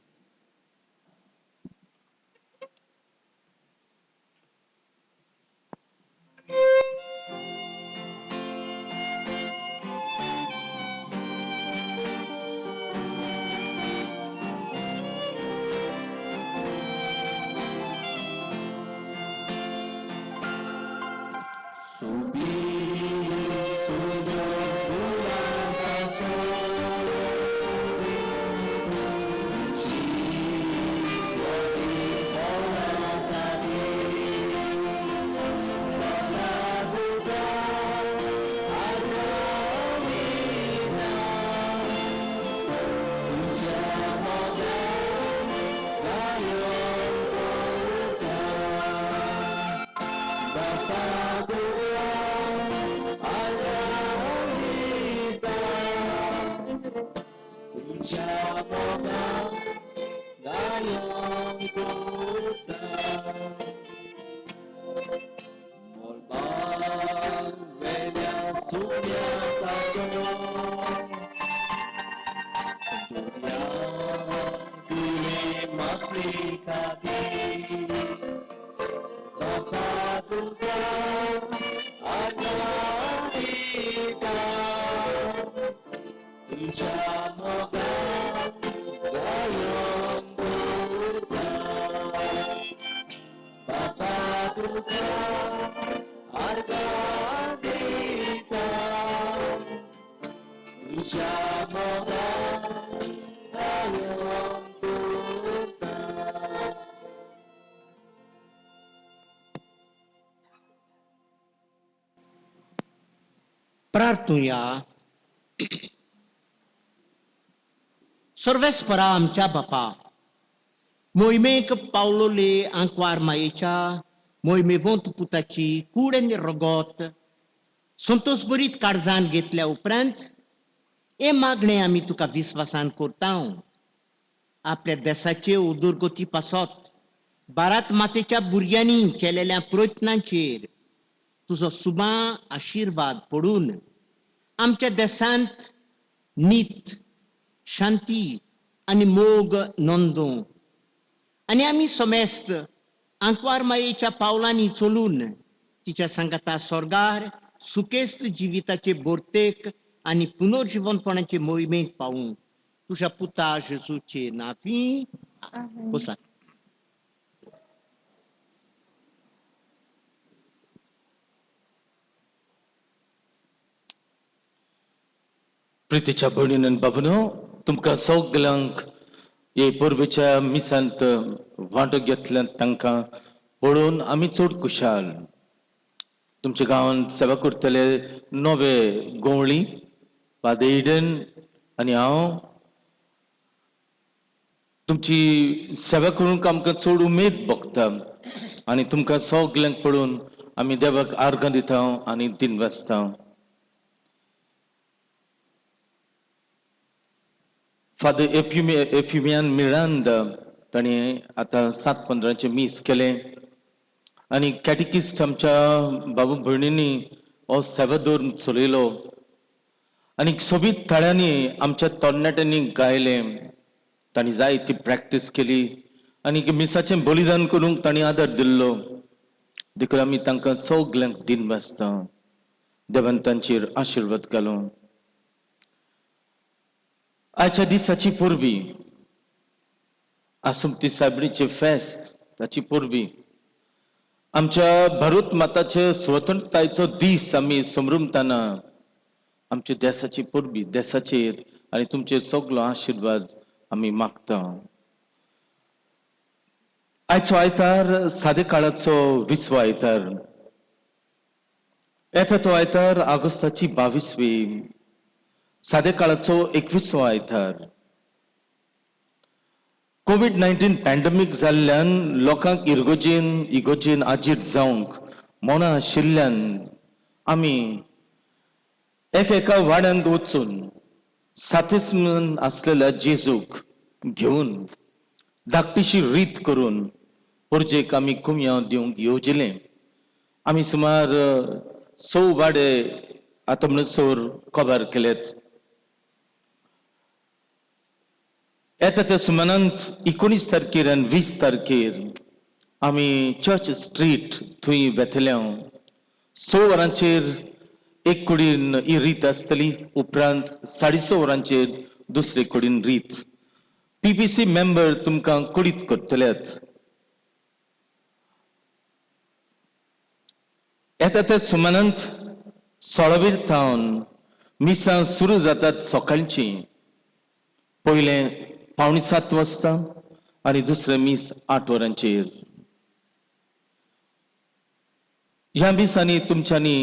प्रार्थुया. सर्वेस्परा आमच्या बापा, मोहिमेक पावलोले आंकवार मायेच्या मोहिमेवंत पुताची कूड आनी रगत संतोषभरीत काळजान घेतल्या उपरांत हे मागणें आमी तुका विस्वासान करता. आपल्या देसाचे उदरगती पासत भारत मातेच्या भुरग्यांनी केलेल्या प्रयत्नांचेर तुजो सुबा आशिर्वाद पडून आमच्या देशांत नीत, शांती आनी मोग नोंदोवं आनी आमी समेस्त आंकवार मायेच्या पावलांनी चलून तिच्या सांगाता स्वर्गार सुकेस्त जिविताचे बोरतेक आनी पुनर्जिवनपणाचे मोहिमेक पावूं. तुज्या पुता जेजूचे नांवी बसात. प्रितीच्या भयणीन आनी बाबूनो, तुमकां सगल्यांक हे परबेच्या मिसांत वांटो घेतल्यान तांकां पळोवन आमी चड खुशाल. तुमच्या गांवांत सेवा करतले नवे गोवळी फादर इडन आनी हांव तुमची सेवा करूंक आमकां चड उमेद भोगता आनी तुमकां सगल्यांक पळोवन आमी देवाक आर्गां दिता आनी दिन वाचता. फादर एफ्युमियान मिरांदा ताणें आतां 7:15 मीस केलें आनी कॅटिकिस्ट आमच्या बाबू भयणींनी हो सेवादोर चलयलो आनी सोबीत ताळ्यांनी आमच्या तरणाट्यांनी गायलें. तांणी जायती प्रॅक्टीस केली आनी मिसाचें बलिदान करूंक तांणी आदार दिल्लो. देखून आमी तांकां सगल्यांक दिन वाचता. देवान तांचेर आशिर्वाद घालूं. आयच्या दिसाची परबी आसुमती साबणीचें फेस्त, ताची परबी आमच्या भारत माताचे स्वतंत्रतायेचो दीस आमी समृमताना आमच्या देसाची परबी, देसाचेर आनी तुमचेर सगलो आशिर्वाद आमी मागता. आयचो आयतार सादे काळाचो विसवो आयतार. येता तो आयतार ऑगस्टाची 22वी, सादे काळाचो 21वो आयतार. कोवीड-19 पॅन्डेमीक जाल्ल्यान लोकांक इर्गोजेन इगोजेन आजीर जावंक मोना आशिल्ल्यान आमी एकेका वाड्यांत वचून सातेस्मन आसलेल्या जेजूक घेवन धाकटीशी रीत करून परजेक आमी कुमयांव दिवंक येवजिलें. आमी सुमार 6 वाडे आतां म्हणसर कबर केलेत. येता त्या सुमानांत 19 तारखेर आनी 20 तारखेर आमी चर्च स्ट्रीट थंय वेतले. 6 वरांचेर एक कुडीन ही रीत आसतली, उपरांत 6:30 वरांचेर दुसरे कुडीन रीत. पीपीसी मेंबर तुमकां कुडीत करतल्यात. येता त्या सुमानांत 16वीर थावन मिसां सुरू जातात सकाळची. पयलें 6:45 वाजता आनी दुसरें मीस 8 वरांचेर. ह्या मिसांनी तुमच्यांनी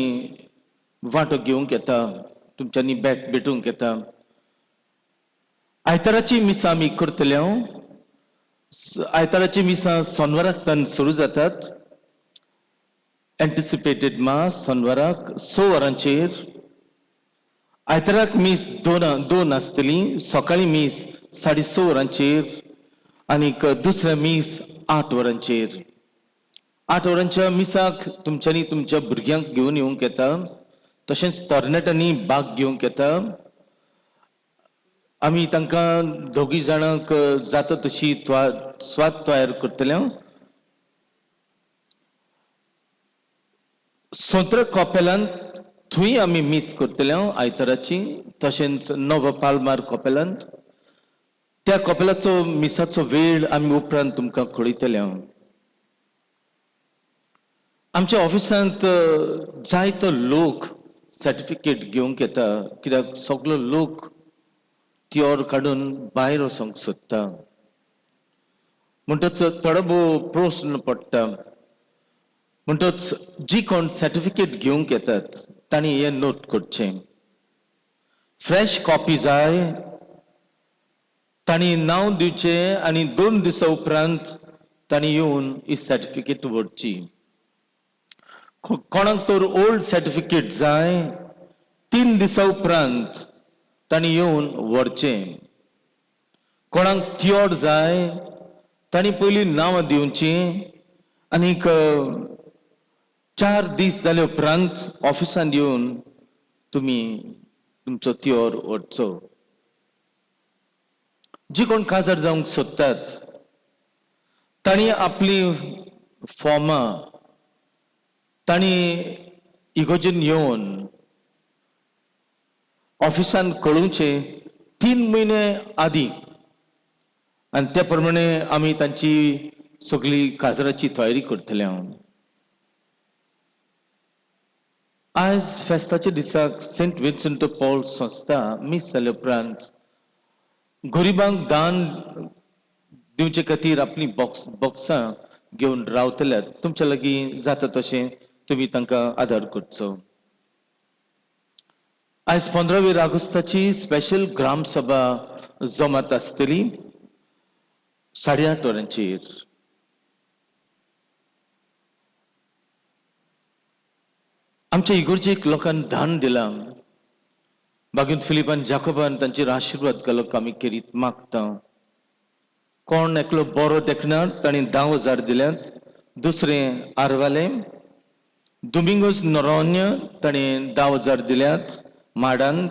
वांटो घेवंक येता, तुमच्यांनी भेटूंक येता. आयताराची मिसां आमी करतले. आयताराची मिसां सोनवाराक तान सुरू जातात. एन्टिसिपेटेड मास सोनवाराक 6 वरांचेर. आयताराक मीस 2 आसतली. सकाळी मीस 6:30 वरांचेर आनीक दुसरें मीस 8 वरांचेर. 8 वरांच्या मिसाक तुमच्यांनी तुमच्या भुरग्यांक घेवन येवंक येता, तशेंच तरणाट्यांनी भाग घेवंक येता. आमी तांकां दोगी जाणांक जाता तशी स्वाद तयार करतले. सोंत्र कॉपेलांत थंय आमी मीस करतले आयताराची, तशेंच नवो पालमार कॉपेलांत. त्या कॉपेलाचो मिसाचो वेळ आमी उपरांत तुमकां कळयतले. आमच्या ऑफिसांत जायतो लोक सर्टिफिकेट घेवंक येता, कित्याक सगलो लोक तियोर काडून भायर वचोंक सोदता. म्हणटच थोडो भोव प्रस्न पडटा. म्हणटच जी कोण सर्टिफिकेट घेवंक येतात तांणी हें नोट करचें. फ्रेश कॉपी जाय तांणी नांव दिवचें आनी 2 दिसां उपरांत तांणी येवन ही सर्टिफिकेट व्हरची. कोणाक तर ओल्ड सर्टिफिकेट जाय 3 दिसां उपरांत तांणी येवन व्हरचें. कोणाक तियोड जाय तांणी पयलीं नांवां दिवचीं आनीक 4 दीस जाले उपरांत ऑफिसान येवन तुमी तुमचो तियोर व्हरचो. जी कोण काजार जावंक सोदतात तांणी आपली फॉर्मां तांणी इगोजीन येवन ऑफिसान कळोवचें 3 म्हयने आदीं आनी त्या प्रमाणे आमी तांची सगळी काजराची तयारी करतले. हांव आयज फेस्ताच्या दिसाक सेंट विन्संट पॉल संस्था मीस जाले उपरांत गरिबांक दान दिवचे खातीर आपली बॉक्सां घेवन रावतल्यात. तुमच्या लागीं जाता तशें तुमी तांकां आदार करचो. आयज 15 ऑगस्टाची स्पेशल ग्रामसभा जमात आसतली 8:30 वरांचेर. आमच्या इगोर्जेक लोकांनी दान दिलां. बागीन फिलिपान जाकोबान तांचेर आशिर्वाद घालो आमी केरीत मागता. कोण एकलो बरो देखणार तांणी 10,000 दिल्यात. दुसरें आरवाले दुमिंगोस नोरोन्य ताणें 10,000 दिल्यात. माडांत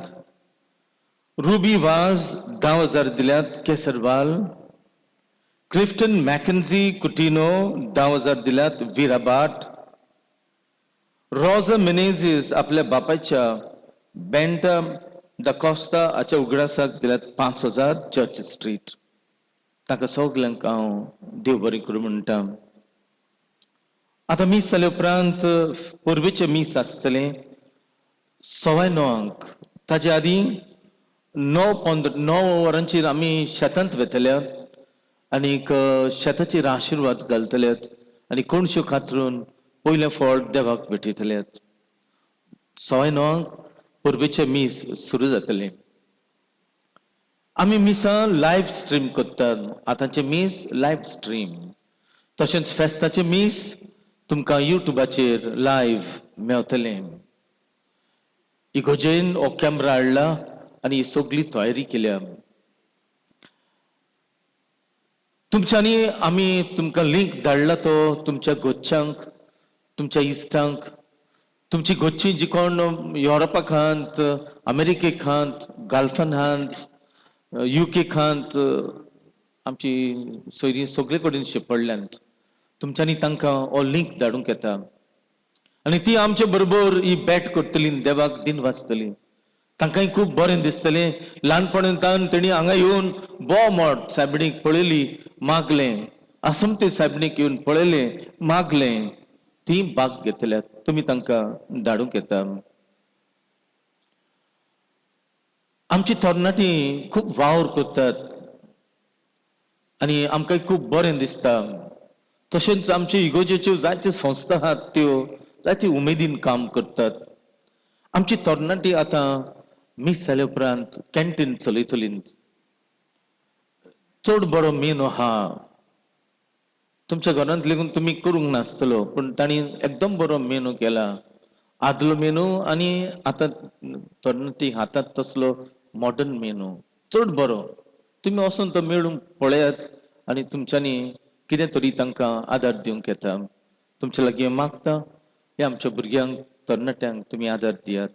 रुबी वाज 10,000 दिल्यात. केसरवाल क्लिफ्टन मॅकन्झी कुटिनो 10,000 दिल्यात. विराबाट रॉजा मिनेझीस आपल्या बापायच्या बेंटा the Costa हाच्या उगडासाक दिल्यात 5,000 चर्च स्ट्रीट. ताका सगल्यांक हांव देव बरें करूं म्हणटा. आतां मीस जाले उपरांत परबेचें मीस आसतलें 9:15. ताजे आदीं 9:15 9 वरांचेर आमी शेतांत वेतल्यात आनीक शेताचेर आशिर्वाद घालतल्यात आनी कोणश्यो कातरून पयलें फळ देवाक भेटयतल्यात. 9:15 परबेचें मीस सुरू जातलें. आमी मिसां लायव्ह स्ट्रीम करतात. आतांचें मीस लायव्ह स्ट्रीम, तशेंच फेस्ताचें मीस तुमकां युट्यूबाचेर लायव्ह मेवतलें. इगोजेन हो कॅमरा हाडला आनी ही सगळी तयारी केल्या. तुमच्यांनी आमी तुमकां लिंक धाडला तो तुमच्या गोच्यांक, तुमच्या इश्टांक, तुमची गोच्ची जी कोण युरोपाक आहात, अमेरिकेक आहात, गल्फान आहात, युके खांत, आमची सोयरीं सगळे कडेन शिंपडल्यांत. तुमच्यांनी तांकां हो लिंक धाडूंक येता आनी ती आमचे बरोबर ही भेट करतली, देवाक दिन वाचतली. तांकांय खूब बरें दिसतलें. ल्हानपणांत तेणी हांगा येवन बोव मोट सायबिणीक पळयली, मागलें. आसमते सायबिणीक येवन पळयलें, मागलें. ती बाग घेतल्यात. तुमी तांकां धाडूंक येता. आमची तरणाटी खूब वावर करतात आनी आमकां खूब बरें दिसता. तशेंच आमच्यो इगोजेच्यो जायत्यो संस्था आहात त्यो जायते उमेदीन काम करतात. आमची तरणाटी आतां मीस जाले उपरांत कॅन्टीन चलयतली. चड बरो मेनू आहा. तुमच्या घरांत लेगून तुमी करूंक नासतलो, पूण तांणी एकदम बरो मेनू केला. आदलो मेनू आनी आतां तरणाटी हातात तसलो मॉडर्न मेनू चड बरो. तुमी वचून तो मेळूंक पळयात आनी तुमच्यांनी कितें तरी तांकां आदार दिवंक येता. तुमच्या लागीं मागता हे आमच्या भुरग्यांक तरणाट्यांक तुमी आदार दियात.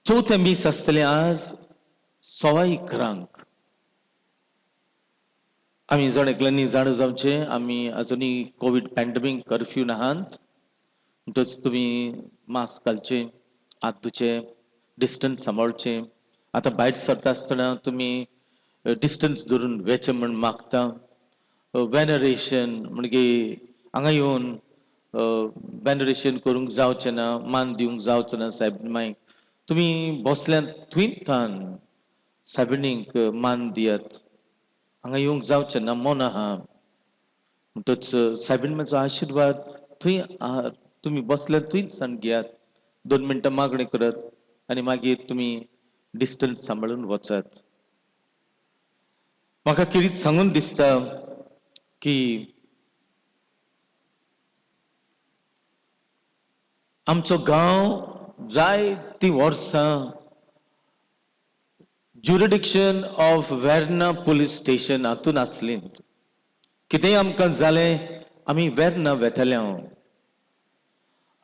चवथें मीस आसतलें आज 11:15. आमी जण एकल्यांनी जाणा जावचें आमी आजुनूय कोवीड पॅन्डमीक कर्फ्यू आहात. म्हणटच तुमी मास्क घालचें, हात धुचे, डिस्टन्स सांबाळचें. आतां भायर सरता आसतना तुमी डिस्टन्स धरून वेचें म्हण मागता. वेनरेशन म्हणजे हांगा येवन वेनरेशन करूंक जावचें ना, मान दिवंक जावचो ना सायब मायक. तुमी बसल्यात थंयच थावन सायबिणीक मान दियात. हांगा येवंक जावचें ना, मन आहा. म्हणटच सायबीण आशिर्वाद थंय तुमी बसल्यात थंयच सावन घेयात. 2 मिनटां मागणें करात आनी मागीर तुमी डिस्टन्स सांबाळून वचात. म्हाका किरीत सांगून दिसता की आमचो गांव जायतीं वर्सां jurisdiction of Verna police station हातून आसली. कितेंय आमकां जालें आमी वेर्ना वेतले.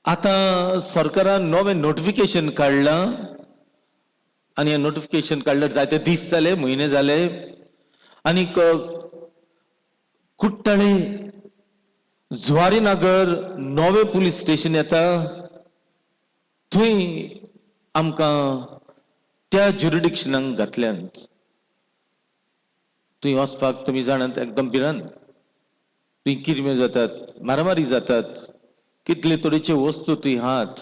आतां सरकारान नवें नोटिफिकेशन काडलां आनी हें नोटिफिकेशन काडल्यार जायते दीस जाले, म्हयने जाले आनीक कुट्टाळे जुवारीनगर नवें पुलीस स्टेशन येता. थंय आमकां त्या ज्युरिडिक्शनाक घातल्यात. थंय वचपाक तुमी जाणात एकदम भिरांत. थंय किरम्यो जातात, मारामारी जातात. कितले तरेचे वस्तू थंय आहात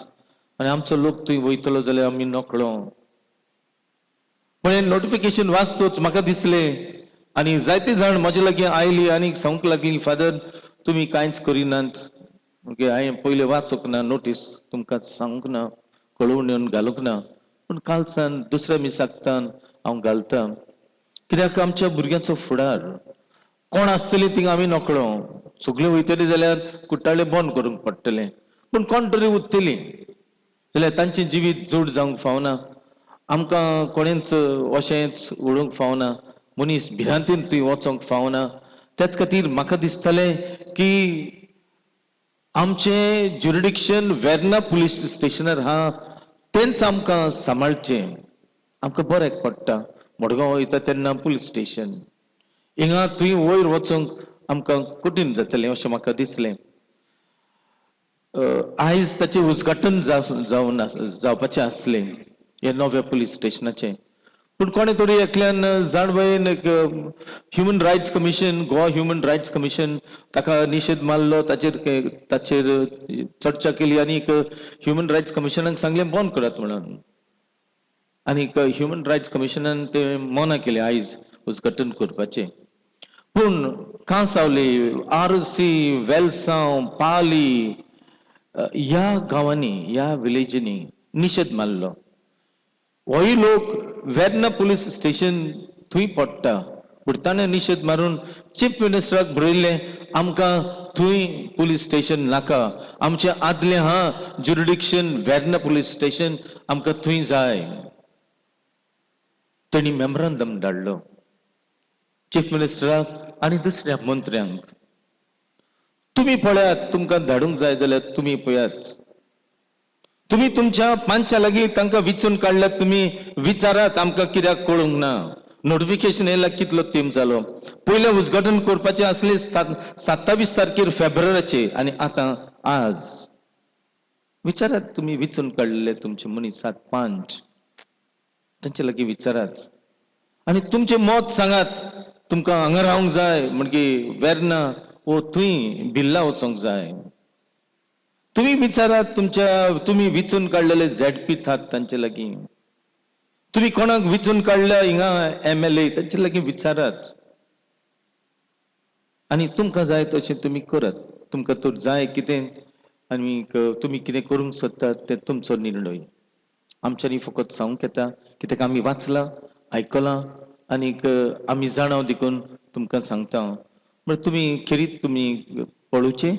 आनी आमचो लोक थंय वयतलो जाल्यार आमी नकळो. पूण हें नोटिफिकेशन वाचतच म्हाका दिसलें आनी जायते जाण म्हजे लागीं आयली आनी सांगूंक लागली, फादर तुमी कांयच करिनात. ओके, हांवें पयलें वाचूंक ना नोटीस, तुमकां सांगूंक ना, कळोवन येवन घालूंक ना, पूण कालसान दुसऱ्या मिसाकतान हांव घालतां. कित्याक आमच्या भुरग्यांचो फुडार कोण आसतली थिंगा आमी नकळो. सगळे वयतली जाल्यार कुट्टाळे बंद करूंक पडटलें, पूण कोण तरी उरतली जाल्यार तांचें जिवीत जोड जावंक फावना. आमकां कोणेंच अशेंच उडोवंक फावना, मनीस भिरांतीन थंय वचोंक फावना. त्याच खातीर म्हाका दिसतालें की आमचें ज्युरिडिक्शन वेर्ना पुलीस स्टेशनार आहा तेंच आमकां सांबाळचें, आमकां बऱ्याक पडटा. मडगांव वयता तेन्ना पुलीस स्टेशन हिंगा थंय वयर वचूंक आमकां कठीण जातलें अशें म्हाका दिसलें. आयज ताचें उद्घाटन जावन जावपाचें आसलें हे नव्या पुलीस स्टेशनाचें, पूण कोणें तरी एकल्यान जाणवयन एक human rights commission, Goa human rights commission ताका निशेध मारलो, ताचेर ताचेर चर्चा केली आनी एक ह्युमन रायट्स कमिशनाक सांगलें बंद करात म्हणून. आनीक ह्युमन रायट्स कमिशनान ते मना केलें आयज उद्घाटन करपाचें. पूण कांसावली, आरसी, वेलसांव, पाली ह्या गांवांनी, ह्या विलेजींनी निशेध मारलो. होय लोक वेर्ना पुलीस स्टेशन थंय पडटा, पूण ताणें निशेध मारून चीफ मिनिस्टराक बरयल्लें आमकां थंय पुलीस स्टेशन नाका, आमचें आदलें आहा ज्युरिडिक्शन वेर्ना पुलीस स्टेशन, आमकां थंय जाय. तेणी मेमोरंडम धाडलो चीफ मिनिस्टराक आनी दुसऱ्या मंत्र्यांक. तुमी पळयात, तुमकां धाडूंक जाय जाल्यार तुमी पळयात, तुमी तुमच्या मानशा लागीं तांकां विचून काडल्यात, तुमी विचारात आमकां कित्याक कळूंक ना. नोटिफिकेशन येयला कितलो तेंप जालो. पयलें उद्घाटन करपाचें आसलें 27 तारखेर फेब्रुवारीचे आनी आतां आज. विचारात, तुमी विचून काडलेले तुमचे मनीस 7-5 तांचे लागीं विचारात आनी तुमचें मत सांगात. तुमकां हांगा रावंक जाय म्हणगे वेर्ना वो थंय बिल्ला वचोंक जाय. तुमी विचारात तुमच्या, तुमी विचून काडलेले झेडपी थात तांचे लागीं, तुमी कोणाक विचून काडल्या हिंगा MLA तांचे लागीं विचारात आनी तुमकां जाय तशें तुमी करात. तुमकां तर जाय कितें आनी तुमी कितें करूंक सोदतात तें तुमचो निर्णय. आमच्यांनी फकत सांगूंक येता कित्याक आमी वाचलां, आयकलां आनीक आमी जाणाव देखून तुमकां सांगता. म्हळ्यार तुमी खेरीत तुमी पळोवचें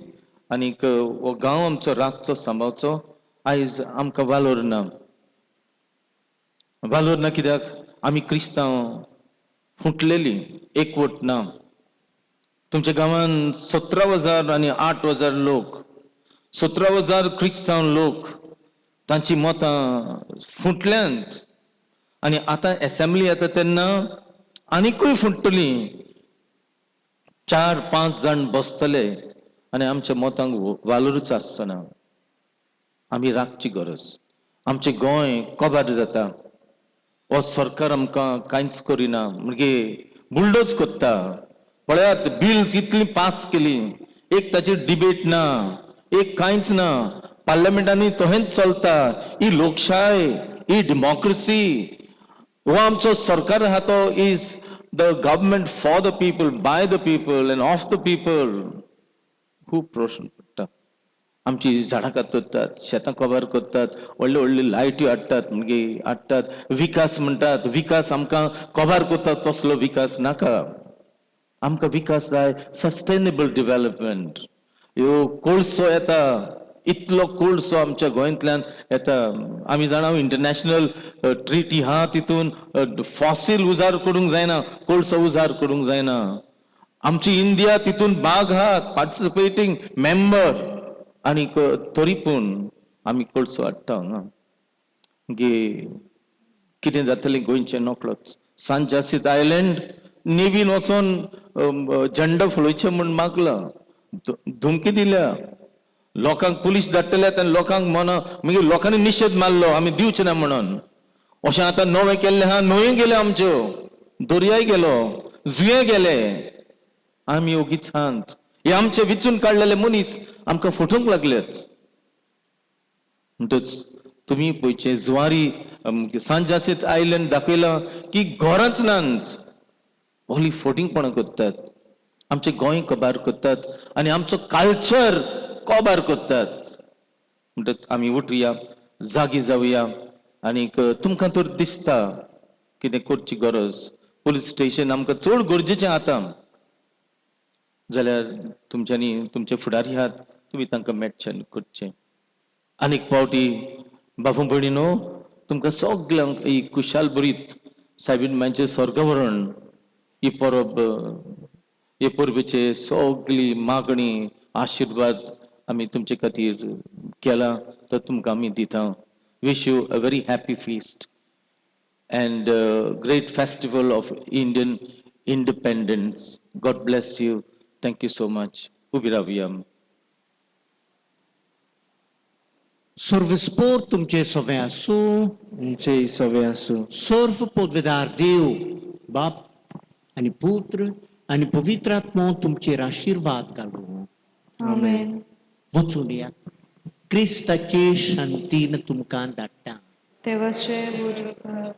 आनीक हो गांव आमचो राखचो, सांबाळचो. आयज आमकां वालोर ना, वालोर ना कित्याक आमी क्रिस्तांव फुटलेली, एकवट ना. तुमच्या गांवान 17,000 आनी 8,000 लोक, 17,000 क्रिस्तांव लोक, तांची मतां फुटल्यांत आनी आतां एसेंब्ली येता तेन्ना आनिकूय फुट्टली. 4-5 जाण बसतले आनी आमच्या मतांक वालोरूच आसना. आमी राखची गरज. आमचें गोंय कबार जाता. हो सरकार आमकां कांयच करिना, म्हणजे बुलडोज करता. पळयात बिल्स इतली पास केली, एक ताचेर डिबेट ना, एक कांयच ना. पार्लमेंटांनी तहेंच चलता. ही लोकशाय, ही डेमोक्रेसी. हो आमचो सरकार आहा तो is the government for the people, by the people and of the people. खूब प्रश्न पडटा. आमची झाडां कातरतात, शेतां कबार करतात, व्हडल्यो व्हडल्यो लायट्यो हाडटात, मागीर हाडटात विकास म्हणटात. विकास आमकां कबार करतात तसलो विकास नाका. आमकां विकास जाय, सस्टेनेबल डिवेलपमेंट. ह्यो कोळसो येता, इतलो कोळसो आमच्या गोंयांतल्यान येता. आमी जाणा इंटरनॅशनल ट्रिटी आहा, तितून फॉसील उजार करूंक जायना, कोळसो उजार करूंक जायना. आमची इंडिया तितून भाग आहा, पार्टिसिपेटींग मेंबर, आनी तरी पूण आमी कोळसो हाडटा हांगा. गे कितें जातलें गोंयचें नकळत. सांत जासीत आयलँड नेवीन वचोन झेंडो फुलोवचें म्हूण मागलां, धमकी दिल्या लोकांक. पुलीस धाडटले आनी लोकांक मना मागीर लोकांनी निशेध मारलो, आमी दिवचे ना म्हणून. अशें आतां नवें केल्लें आहा, न्हंयो गेल्यो आमच्यो, दर्याय गेलो, जुये गेले. आमी ओगीच शांत. हे आमचे विचून काडलेले मनीस आमकां फटोवंक लागल्यात. म्हणटच तुमी पळयचें जुवारी सांत आयलंड दाखयलां की घरांच नात, व्हडली फोटिंगपणां करतात, आमचें गोंय कबार करतात आनी आमचो कल्चर कबार करतात. म्हणटच आमी उठुया, जागी जावया आनीक तुमकां तर दिसता कितें करची गरज, पुलीस स्टेशन आमकां चड गरजेचें आतां जाल्यार तुमच्यांनी तुमचे फुडारी आहात, तुमी तांकां मेटचें करचें. आनीक फावटी बाबू भयणीनो तुमकां सगल्यांक ही खुशाल बरीत सायबीण मांयचें स्वर्गवरण ही परब, हे परबेचे सगली मागणी आशिर्वाद आमी तुमचे खातीर केला तो तुमकां आमी दिता. Wish you a very happy feast and great festival of Indian independence. God bless you. Thank you so much. उबी रावया. सर्वस्पोर तुमचे सवे आसूं, तुमचेय सवे आसूं. सर्व पदवेदार देव बाप आनी पुत्र आनी पवित्र आत्मो तुमचेर आशिर्वाद घालूं. आमेन. वचून या, क्रिस्ताचे शांतीन तुमकां धाडटा. देवाचे उजवाड.